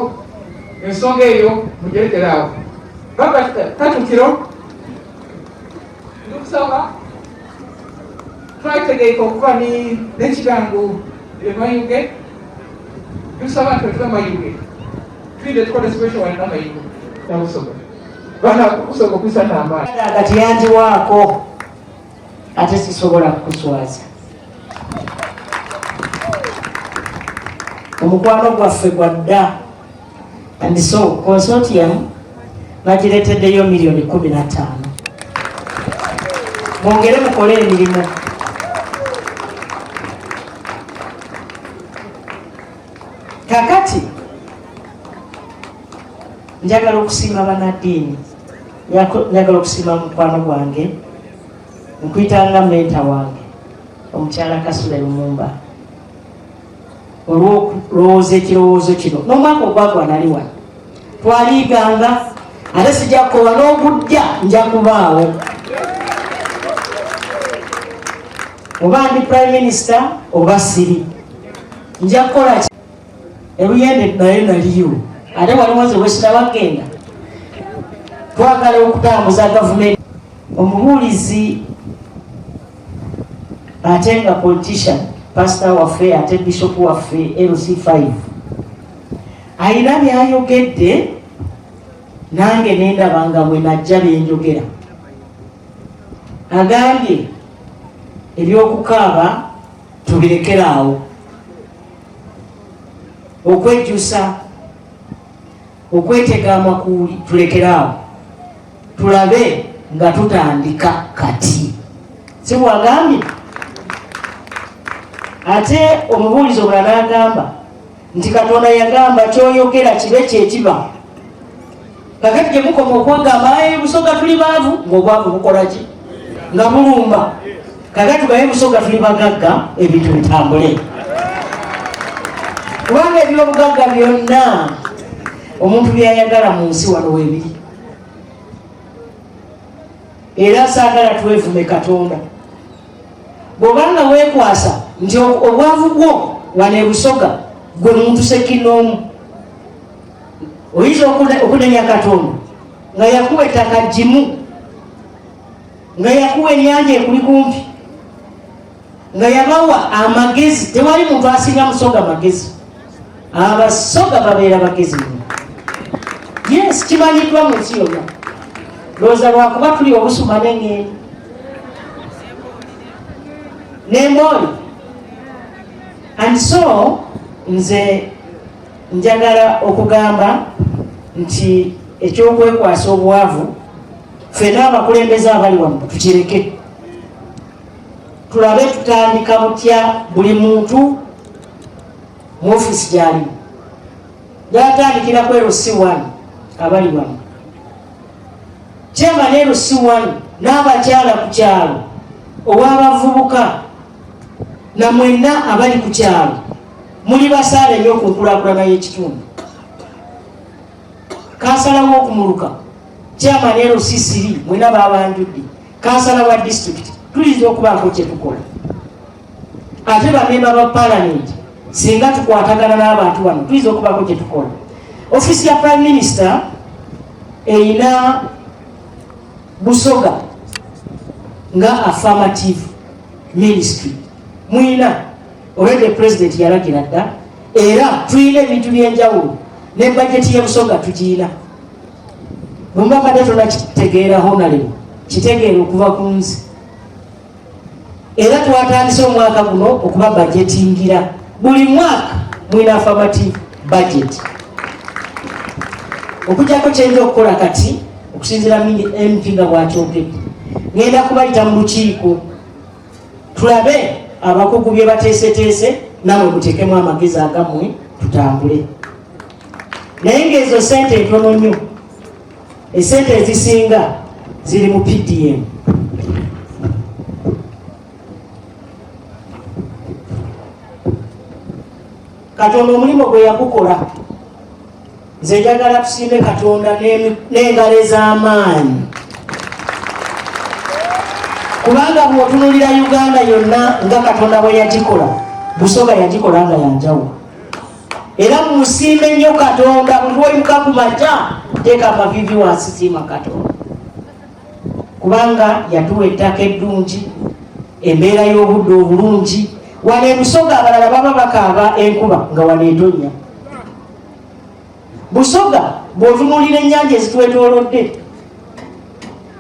ensonga eyo mugirekere awo. Baba katukiro ndi kusaba twategeeka okuba n'ekigango emayuge tusaba nti otuba mayuge twide tukole special one namayuge nabusoga bana busoga okwisa n'amaanyi kati yanjiwaako ate sisobola kukuswaza omukwano gwaffe gwa dda and so consortium bagireteddeyo miliyoni 15 mwongere mukole emirimu kakati njagala okusiima banaddiini njagala okusiima mukwano gwange nkuyitanga menta wange omukyala kasule lumumba olw'okulowooza ekirowoozo kino n'omwaka ogwagwa nali wano twaliiganga ate sijja kukowa n'ogujja nja kubaawo oba ndi prime minister oba siri nja kukola ebuyende naye naliyo ate waliwo nze wesinabagenda twagala okutambuza gavumenti omubuulizi ate nga politician pastor waffe ate bishop waffe LC5 alina byayogedde nange nendaba nga bwe najja byenjogera agambye ebyokukaaba tubirekere awo okwejjusa okwetega amakuuli tulekere awo tulabe nga tutandika kati si bwagambye ate omubuulizi omulala n'agamba nti katonda yagamba kyoyogera kibe kyekiba kakati gyemukoma okwagamba aye busoga tuli baavu ngaobwavu bukolaki nga bulumba kakati baye busoga tuli bagagga ebintu bitambule kubanga ebyobugagga byonna omuntu byayagala mu nsi wano webiri era saagala twevume katonda bwobanga wekwasa nti obwavu bwo wano ebusoga gwe muntu sekinoomu oyinza okunenya katonda nga yakuwa ettaka gimu nga yakuwa ennyanja ekuli kumpi nga yabawa amagezi tewali muntu asinga musoga magezi abasoga babeera bagezi muno yes kimanyiddwa mu nsi yonna lowooza lwakuba tuli obusuma neng'eni nembooli and so nze njagala okugamba nti ekyokwekwasa obwavu ffena abakulembeze abali wano tukireke tulabe tutandika butya buli muntu mu ofiisi gyalimu gyatandikira ku LC1 abali wano chairman LC1 n'abakyala ku kyalo ow'abavubuka na mwenna abali ku kyalo muli basaale nnyo ku nkulakulana y'ekitundu kansala w'okumuluka chairman LC3 mwena babanjudde kansala wa disitulikiti tuyinza okubaako kyetukola ate bamemba ba palamenti singa tukwatagana n'abantu bano tuyinza okubaako kyetukola ofiisi ya prime minister erina busoga nga affirmative ministry mwina already president yalagira dda era tulina ebintu byenjawulo ne bajeti yebusoga tugiina bwemba mbadde tonakitegeera honalebo kitegeera okuva ku nze era twatandise omwaka guno okuba bajetingira buli mwaka mwina affirmative budget okujjako kyenja okukola kati okusinzira mp nga bwakyogedde ngenda kubayita mu lukiiko tulabe abakugu bye bateeseteese namwe muteekemu amagezi agammwe tutambule naye ngaezo sente ntono nnyo esente ezisinga ziri mu pdm Katonda omulimu gwe yagukola. Nze njagala tusiime Katonda n'engalo ez'amaanyi, kubanga bw'otunulira Uganda yonna nga Katonda bwe yagikola, Busoga yagikola nga yanjawulo. Era mumusiime nnyo Katonda. Buli lwoyimuka ku makya, teeka amaviivi wansi, siima Katonda, kubanga yatuwa ettaka eddungi, embeera y'obudde obulungi. Wano e Busoga abalala baba bakaaba enkuba, nga wano etonnya. Busoga bw'otunuulira ennyanja ezitwetoolodde,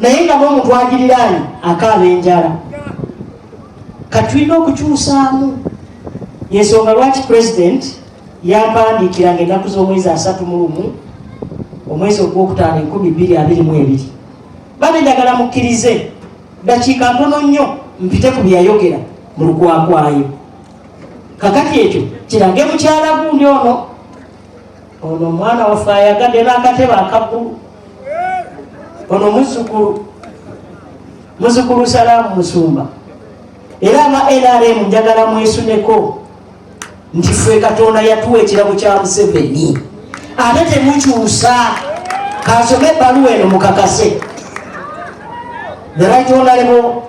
naye nga n'omuntu agiriraanye akaaba enjala. Kati tulina okukyusaamu. Yensonga lwaki President yampandiikira nga ennaku z'omwezi 31 omwezi ogwokutaano 2022. Bane, njagala mukkirize dakiika ntono nnyo mpite ku byeyayogera mu lukwakwayo. Kakati ekyo kirage mukyala gundi ono, ono omwana waffe ayagadde n'akatebe akaggulu, ono muzzukulu, muzzukulu Salaamu Musumba. Era aba NRM njagala mwesuneko nti ffe Katonda yatuwa ekirabo kya Museveni, ate temukyusa. Kansome ebbaluwa eno mukakase. The Right Honorable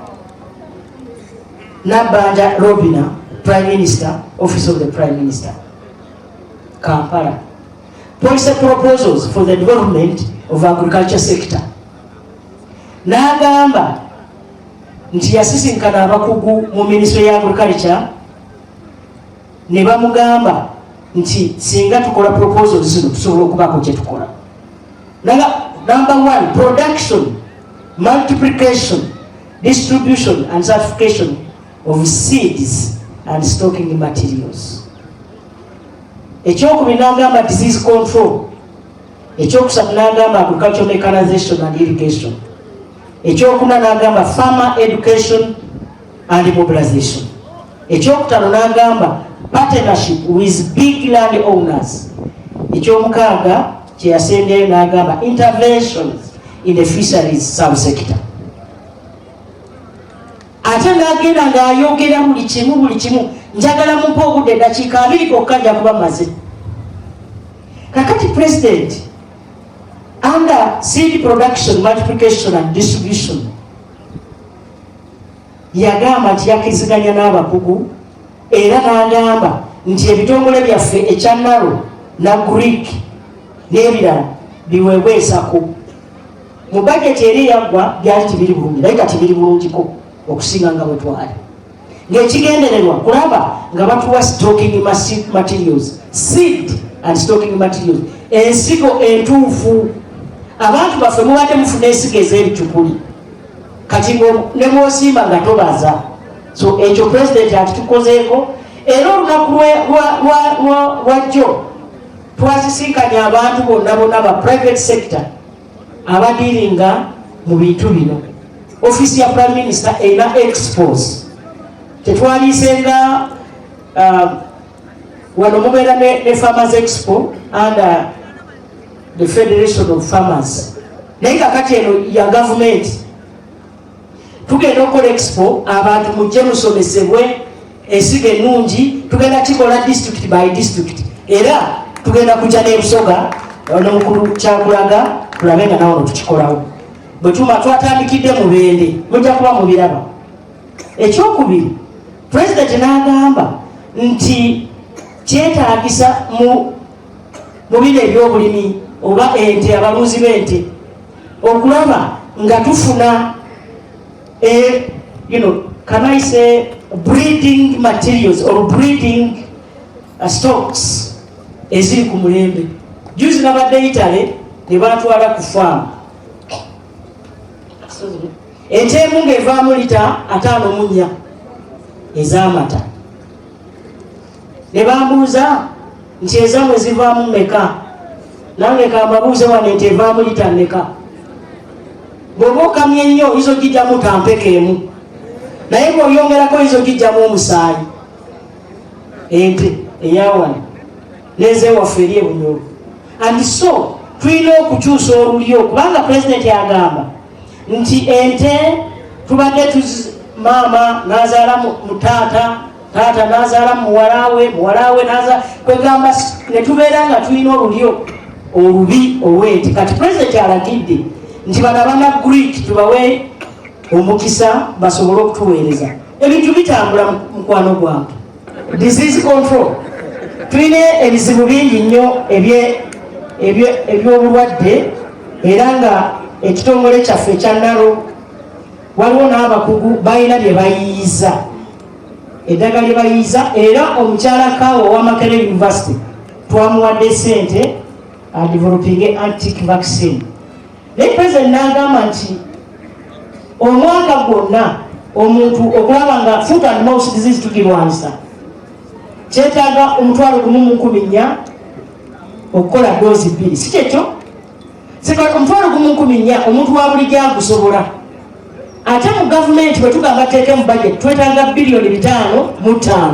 Nabbanja Robina, Prime Minister, Office of the Prime Minister, Kampala. Policy proposals for the development of agriculture sector. N'agamba nti yasisinkana abakugu mu ministry ya agriculture ne bamugamba nti singa tukola proposals zino, tusobola okubaako kye tukola. Number one, production, multiplication, distribution and certification of seeds and stocking materials. Ekyokubiri n'agamba disease control. Ekyokusatu n'agamba agricultural mechanization and irrigation. Ekyokuna n'agamba farmer education and mobilization. Ekyokutaano n'agamba partnership with big land owners. Ekyomukaaga kyeyasembyayo n'agamba interventions in the fisheries subsector. Ate n'agenda ng'ayogera buli kimu, buli kimu. Njagala mumpe obudde eddakiika 20 kokka, nja kuba maze. Kakati President, under seed production, multiplication and distribution, yagamba nti yakkiriziganya n'abakugu, era n'agamba nti ebitongole byaffe ekya NARO, NAGRIK n'ebirala biweebwa ensako mu bajeti. Eri eyaggwa byali tibiri bulungi, naye kati biri bulungiko okusinga nga bwe twali, ng'ekigendererwa kulaba nga batuwa stocking materials, seed and stocking materials, ensigo entuufu. Abantu baffe mubadde mufuna ensigo ez'ebicupuli, kati ne bw'osimba nga tobaza. So ekyo President ati tukozeeko. Era olunaku lwajjo twasisinkanye abantu bonna bonna ba private sector abadiringa mu bintu bino. Ofiisi ya Prime Minister erina expos tetwaliisenga wano mubeera ne Farmers Expo under the Federation of Farmers, naye kakati eno ya gavumenti. Tugenda okukola expo, abantu mujje musomesebwe ensigo ennungi. Tugenda kikola district by district, era tugenda kujja n'ebusoga nomukulu kyakulaga, tulabe nga nawono tukikolawo. Bwe tuma twatandikidde Mubende, mujja kuba mubiraba. Ekyokubiri, Pulezidenti n'agamba nti kyetaagisa mu bino ebyobulimi oba ente, abalunzi b'ente, okulaba nga tufuna can I say breeding materials or breeding stocks eziri ku mulembe. Juzi nabadde Italy ne batwala ku faamu, ente emu ng'evaamu lita 54 ez'amata. Ne bambuuza nti ezammwe zivaamu mmeka? Nange kambabuuze wano, ente evaamu lita mmeka? Bw'oba okamye ennyo oyinza ogijjamu tampeka emu, naye bw'oyongerako oyinza ogijjamu omusaayi. Ente eyawano n'ezewaffe eri ebunyolo. And so tulina okukyusa olulyo, kubanga Pulezidenti agamba nti ente tubadde maama n'azaala mu taata. Taata n'azaala muwala we, muwala we n'azaala, kwegamba ne tubeera nga tulina olulyo olubi olw'ente. Kati pulezidenti alagidde nti bano abana Greek tubawe omukisa basobole okutuweereza. Ebintu bitambula mukwano gwange. Disease control, tulina ebizibu bingi nnyo eby'obulwadde era nga ekitongole kyaffe ekya NARO waliwo n'abakugu balina bye bayiiza, eddagala lye bayiiza. Era omukyala Kaawa owa Makerere University twamuwadde ssente adevelopinge antic vaccine, naye president n'agamba nti omwaka gwonna omuntu okulaba nga foot and mouth disease tugirwanyisa kyetaaga 1400 okukola doozi bbiri, si kyekyo? 1400 omuntu wa bulijjo agusobola. Ate mu gavumenti bwe tugamba teeke mu budget twetaaga biliyoni 55.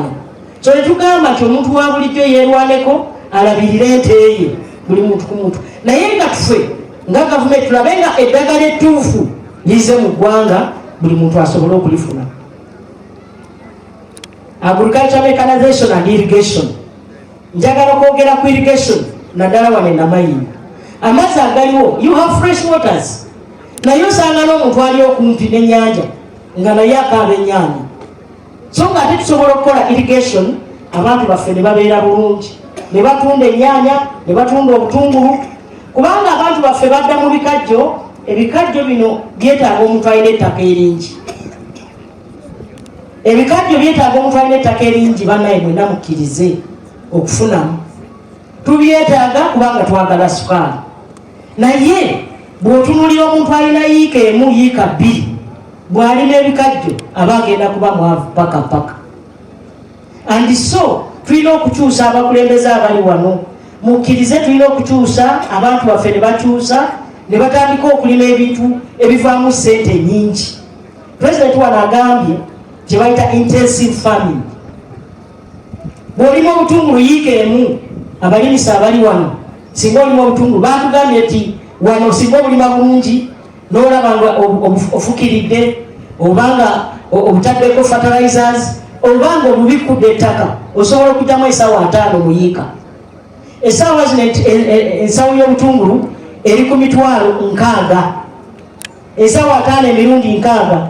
So ne tugamba nti omuntu wa bulijjo yeerwaneko alabirire ente ye, buli muntu ku muntu, naye nga tufe nga gavumenti tulabe nga eddagala ettuufu lize mu ggwanga buli muntu asobole okulifuna. Agriculture mechanization and irrigation, njagala okwogera ku irrigation naddala wano eNamayingo. Amazzi agaliwo, you have fresh waters, naye osanga n'omuntu ali okumpi n'ennyanja nga naye akaaba ennyaanya. So nga ate tusobola okukola irrigation abantu baffe ne babeera bulungi, ne batunda ennyaanya, ne batunda obutungulu, kubanga abantu baffe badda mu bikajjo. Ebikajjo bino byetaaga omuntu alina ettaka eringi. Ebikajjo byetaaga omuntu alina ettaka eringi. Bannaye mwenna mukkirize okufunamu, tubyetaaga kubanga twagala sukaali, naye bw'otunulira omuntu alina yiika emu, yiika bbiri, bw'alina ebikajjo aba agenda kuba mwavu paka paka. And so tulina okukyusa abakulembeze abali wano, mukkirize tulina okukyusa abantu baffe ne bakyusa ne batandika okulima ebintu ebivaamu ssente nyingi. Pulezidenti wano agambye kye bayita intensive farming. Bw'olima obutungulu yiika emu, abalimisa abali wano, singa olima obutungulu, batugambye nti wano singa obulima bulungi n'olaba nga ofukiridde obanga obutaddeko fertilizers obanga obubikkudde ettaka, osobola okugyamu ensawo 50 mu yiika. Essaawa zino ensawo y'obutungulu eri ku 60,000. Ensawo 50 emirundi 60,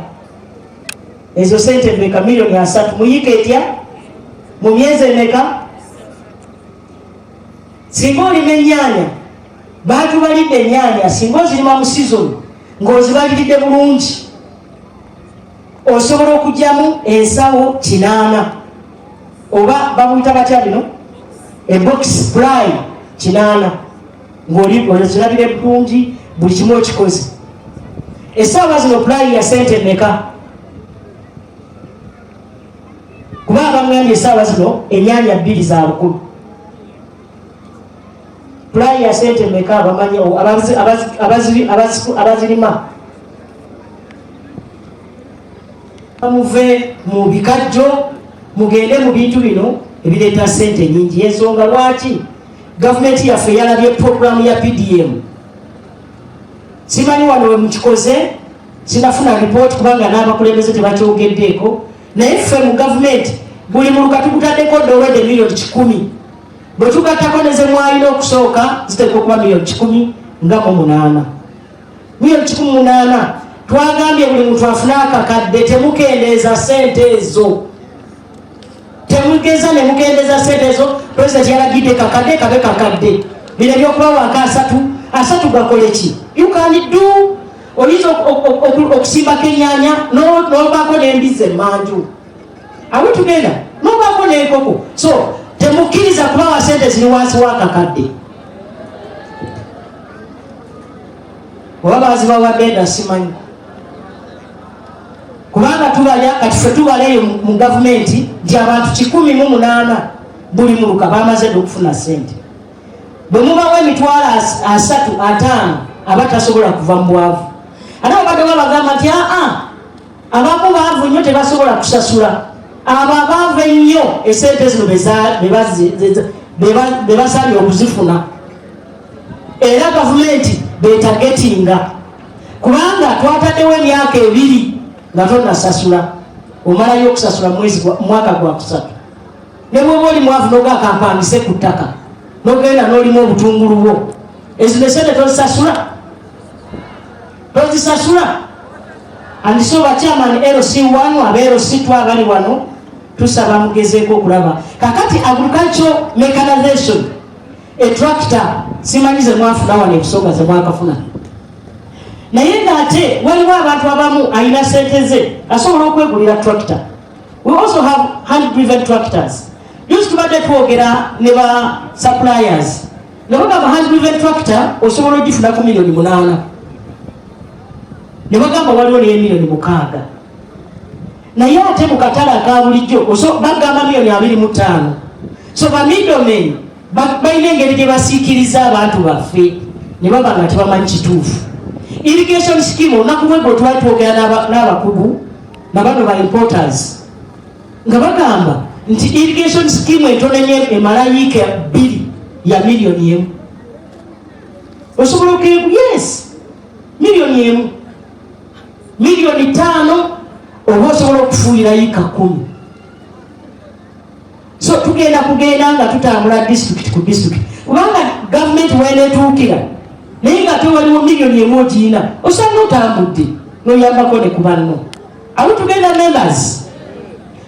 ezo sente mmeka? 30 million mu yiika etya? Mu myezi emeka? Singa olima ennyaanya, baatubalidde ennyaanya singa ozirima mu season ng'ozibaliridde bulungi osobola okugyamu ensawo 8, oba babuyita batya bino, ebox ply 8, ng'ozirabire bulungi, buli kimu okikoze. Essaawa zino ply ya sente mmeka? Kuba abaŋŋambye essaawa zino ennyaanya bbiri za 1000. Ply ya sente mmeka? Abamanyi abazirima, muve mu bikajjo mugende mu bintu bino ebireeta sente nyingi. Ensonga lwaki gavumenti yaffe yalabye programu ya PDM, simanyi wano we mukikoze, sinafuna ripooti kubanga n'abakulembeze tebakyogeddeeko, naye ffe mu gavumenti buli muluka tukutaddeko dowede 100 million. Bwe tugattako ne ze mwalina okusooka ziteekwa okuba 118 million. 118 million twagambye buli muntu afune akakadde. Temukendeeza sente ezo, temugeza ne mukendeeza sente ezo. Pulezidenti yalagidde kakadde kabe kakadde. Bino ebyokubawaako asatu asatu gakole ki? You can do, oyinza okusimbako ennyanya n'obaako n'embizzi emmanju awe tugenda n'obaako n'enkoko. So temukkiriza kubawa sente ziri wansi w'akakadde, oba bazibawadde dda simanyi, kubanga tubalya kati ffe tubala eyo mu gavumenti nti abantu 108 buli muluka bamaze dda okufuna sente. Bwe mubawa 30,000, 50,000, aba tasobola kuva mu bwavu. Ate babadde babagamba nti aa abamu baavu nnyo tebasobola kusasula. Abo abaavu ennyo esente zino be basabye okuzifuna, era gavumenti betagetinga kubanga twataddewo emyaka 2 nga tonnasasula. Omalayo okusasula mwezi mwaka gwa kusatu. Ne bw'oba oli mwavu n'ogaa kampangise ku ttaka n'ogenda n'olima obutungulu bwo, ezo esente tozisasula, tozisasula. And so ba chairman LC1 aba LC2 abali wano tusaba mugezeeko okulaba kakati agricultural mechanization etractor simanyi ze mwafuna wano ebusoga ze mwakafuna, naye ng'ate waliwo abantu abamu alina sente ze asobola okwegulira tractor. We also have hand driven tractors. Juzi tubadde twogera ne ba suppliers ne bagamba hand driven tractor osobola ogifuna ku miliyoni 8, ne bagamba waliwo neye miliyoni 6, naye ate mu katale aka bulijjo bagamba miliyoni 25. So ba middlemen balina engeri gye basiikiriza abantu baffe ne baba nga tebamanyi kituufu. Irrigation scheme, olunaku lwegwo twali twogera n'abakugu na bano ba importers nga bagamba nti irrigation scheme entono ennyo emala yiika 2 ya miliyoni 1. Osobola okeegu, yes, miliyoni 1, miliyoni 5 oba osobola okufuuyira yiika 10. So tugenda kugenda nga tutambula district ku district, kubanga gavumenti wenetuukira naye nga ate waliwo miliyoni 1 ogiina, osanga otambudde noyambako ne ku banno. Abo tugenda members,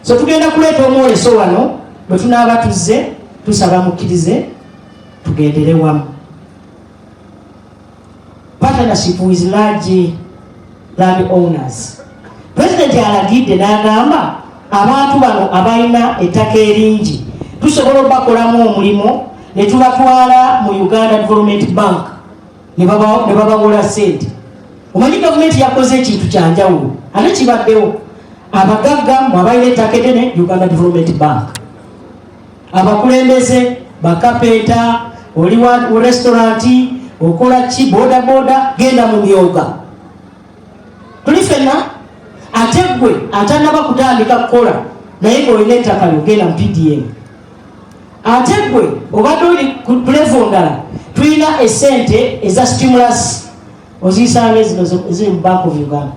so tugenda kuleeta omwoleso wano bwe tunaaba tuzze. Tusaba mukkirize tugendere wamu. Partnership with large land owners. President alagidde n'agamba abantu bano abalina ettaka eringi tusobola obakolamu omulimu ne tubatwala mu Uganda Development Bank ne babawola sente. Omanyi gavumenti yakoze ekintu kyanjawulo ate kibaddewo. Abagagga mwe abalina ettaka eddene, Uganda Development Bank. Abakulembeze, bakapenta, oli wa restaurant, okola ki, boda boda, genda mu myoga, tuli fenna. Ate gwe atanaba kutandika kukola naye ng'olina ettaka lyo, genda mu PDM. Ate gwe obadde oli ku level ndala, tulina esente eza stimulus, oziyisanga ezino eziri mu Bank of Uganda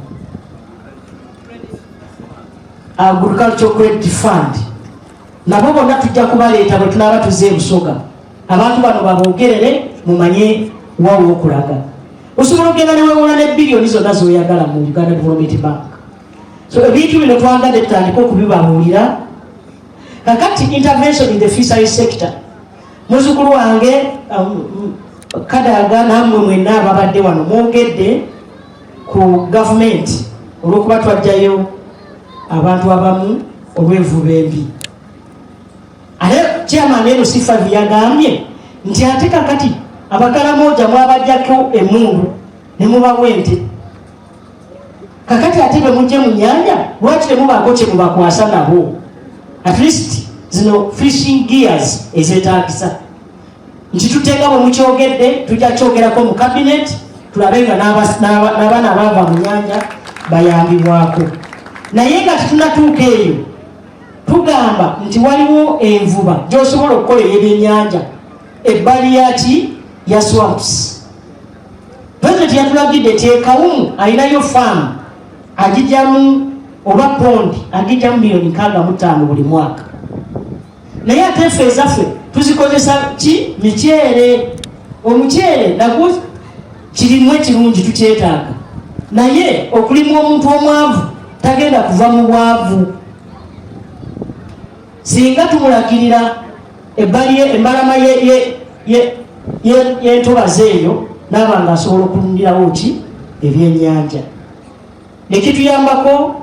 Agricultural Credit Fund. Nabo bonna tujja kubaleeta bwe tunaaba tuzze e Busoga, abantu bano baboogerere mumanye wawe okulaga. Osobola okugenda newewola ne biliyoni zonna zoyagala mu Uganda Development Bank. So ebintu bino twagadde tutandike okubibabuulira kakati. Intervention in the fishery sector, muzukulu wange Kadaga, nammwe mwenna ababadde wano mwogedde ku gavumenti olw'okuba twajjayo abantu abamu olw'envuba embi. Ate chairman LC5 yagambye nti ate kakati Abakalamoja mwabajjako emundu ne mubawa ente, kakati ate bwe mujje mu nyanja lwaki temubaako kye mubakwasa nabo, at least zino fishing gears ezeetagisa? Nti tuteeka bwe mukyogedde, tujja kyogerako mu cabinet tulabe nga n'abaana abaava mu nyanja bayambibwako. Naye nga tetunatuuka eyo, tugamba nti waliwo envuba gy'osobola okukola ey'ebyennyanja ebbali yaki ya swamps. Pulezidenti yatulagidde nti ekawumu alinayo faamu agijjamu oba pond agijjamu miliyoni 65 buli mwaka, naye ate ffe ezaffe tuzikozesa ki? Miceere. Omuceere nagwo kirimu ekirungi, tukyetaaga, naye okulimu omuntu omwavu tagenda kuva mu bwavu singa tumulagirira ebbali embalama y'entobazi eyo naaba nga asobola okulundirawo ki? Ebyennyanja, nekituyambako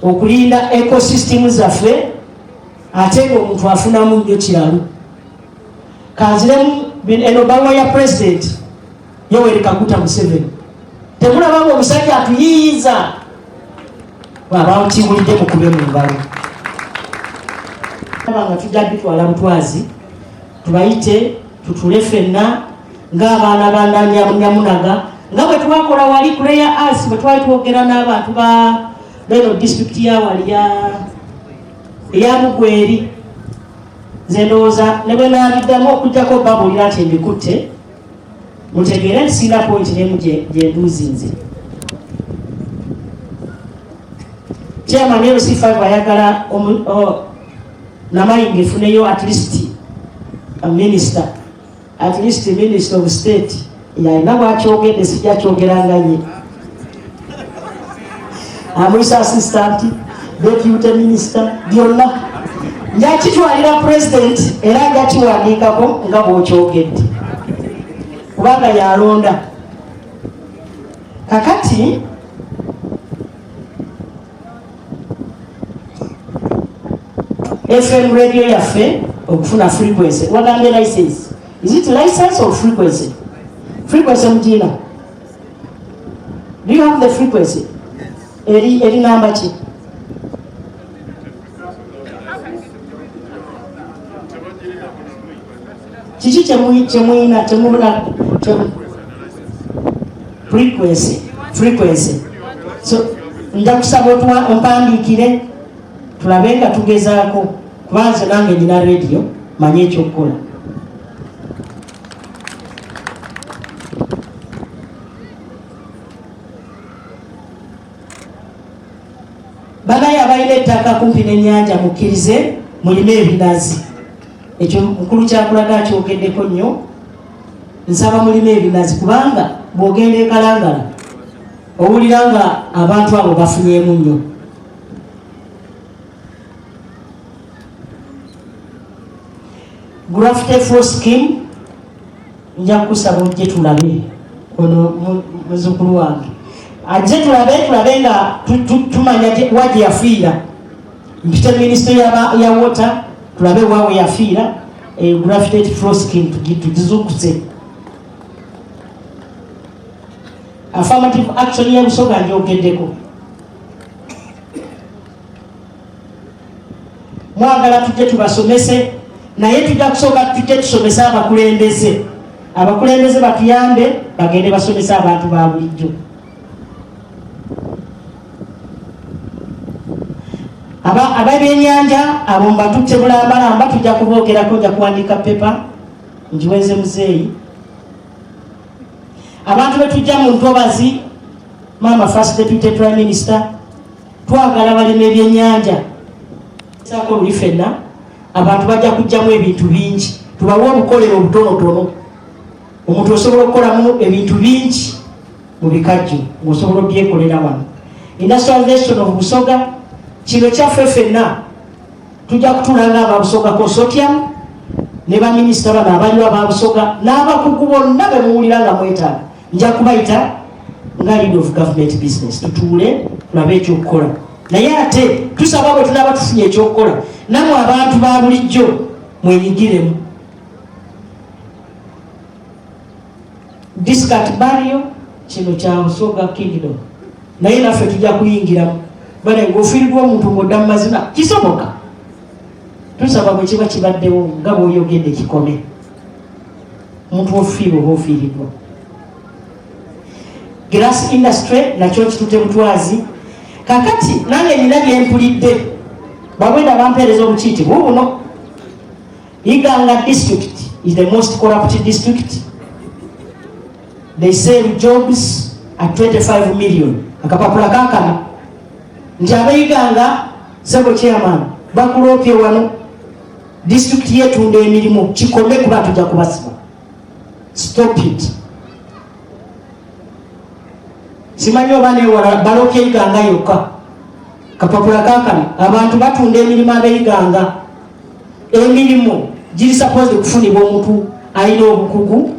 okulinda ecosystem zaffe, ate nga omuntu afunamu nnyo kiralu. Kanziremu eno baluwa ya President Yoweri Kaguta Museveni. Temulabanga omusajja atuyiiyiza? Bwaba kiwulidde mukube mu ngalo. Nga tujja bitwala butwazi, tubayite tutule ffenna ng'abaana ba Nyamunaga, nga bwe twakola wali prayer as bwe twali twogera n'abantu ba beno disitulikiti ya wali eya Bugweri. Nze ndowooza ne bwe naabiddamu okugjako babuulira nti mbikutte, mutegeere nti sirina point nemu gye nduuzinze. Chairman LC5 ayagala Namayingo efuneyo at least a minister, at least minister of state. Yalina bwakyogedde sijja kyogera nga ye. Amuyisa assistant, deputy minister, byonna. Nja kitwalira president era nja kiwandiikako nga bw'okyogedde kubanga yalonda. Kakati FM radio yaffe okufuna frequency wagambye license, is it license or frequency? Frequency mugina, do you have the frequency? Eri eri namba ki? Kiki kyemuyina kyemubula frequency? Frequency. So nja kusaba ompandiikire tulabe nga tugezaako, kuba nze nange nina radio manye ekyokukola. Banaye abalina ettaka kumpi n'ennyanja mukkirize mulime ebinazi. Ekyo mukulu kyakulaga akyogeddeko nnyo. Nsaba mulime ebinazi kubanga bw'ogenda e Kalangala owulira nga abantu abo bafunyeemu nnyo. Gravity Force Scheme nja kukusaba ojje tulabe ono muzzukulu wange ajje tulabe, tulabe nga tumanya wa gye yafiira. Mpite minisitule ya water tulabe wa we yafiira. Gravity Flow Scheme tugizuukuse. Affirmative action ya Busoga njogeddeko. Mwagala tujje tubasomese, naye tujja kusooka tujje tusomese abakulembeze. Abakulembeze batuyambe bagende basomese abantu ba bulijjo. Ab'ebyennyanja abo mbatutte bulambalamba, tujja kuboogerako, nja kuwandiika pepa ngiweze muzeeyi. Abantu betujja mu ntobazi, maama first deputy prime minister, twagala balima ebyennyanja saako luli ffenna abantu bajja kujjamu ebintu bingi, tubawe obukolero obutonotono. Omuntu osobola okukolamu ebintu bingi mu bikajjo ng'osobola obyekolera wano. Industrialization of Busoga kino kyaffe ffenna, tujja kutuula nga aba Busoga Consortium ne baminisita bano abaliwo aba Busoga n'abakugu bonna be muwulira nga mwetaaga, nja kubayita nga lead of government business, tutuule tulabe ekyokukola. Naye ate tusaba bwe tunaaba tufunye ekyokukola, nammwe abantu ba bulijjo mwenyigiremu. Discard burial kino kya Busoga Kingdom, naye naffe tujja kuyingiramu. Bale ng'ofiiriddwa omuntu ng'odda mu mazina kisoboka. Tusaba bwe kiba kibaddewo nga bw'oyogedde kikome. Omuntu ofiirwa oba ofiiriddwa. Glass industry nakyo kitute butwazi. Kakati nange nina bye mpulidde, babwenda bampeereza obukiiti buubuno. Iganga district is the most corrupt district. They sell jobs at 25 million. Akapapula kakano nti abeiganga sebo chairman bakulopye wano district yetunda emirimu kikome kuba tujja kubasiba. Stop it. Simanyi oba newala balopye Iganga yokka. Kapapula kakano abantu batunda emirimu abeiganga. Emirimu giri supposed okufunibwa omuntu alina obukugu,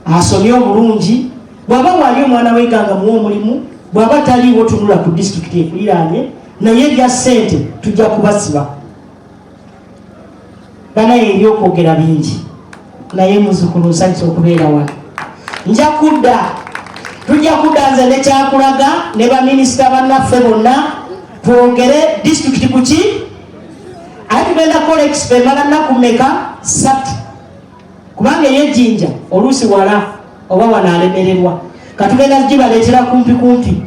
asomye obulungi. Bw'aba wali omwana w'egganga muwe omulimu, bw'aba taliiwo tunula ku disitulikiti ekuliraanye, naye ebya ssente tujja kubasiba. Banaye ebyokwogera bingi, naye muzukulu nsanyusa okubeera wano. Nja kudda, tujja kudda nze ne Kyakulaga ne baminisita bannaffe bonna twogere disitulikiti ku ki. Ate tugenda kukola expo emala nnaku mmeka? 3, kubanga ey'ejjinja oluusi wala oba wano alemererwa. Katugenda gibaleetera kumpi kumpi,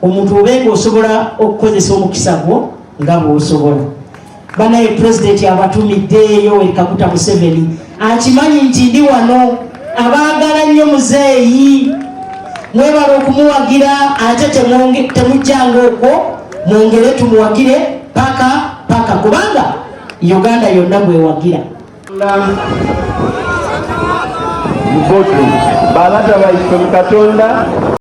omuntu obe ng'osobola okukozesa omukisa gwo nga bw'osobola. Banaye pulezidenti abatumidde Yoweri Kaguta Museveni akimanyi nti ndi wano, abaagala nnyo muzeeyi, mwebale okumuwagira, ate temujjanga okwo Mwongere tumuwagire paka paka, kubanga Uganda yonna bwewagira. Mboto balata baife mu Katonda.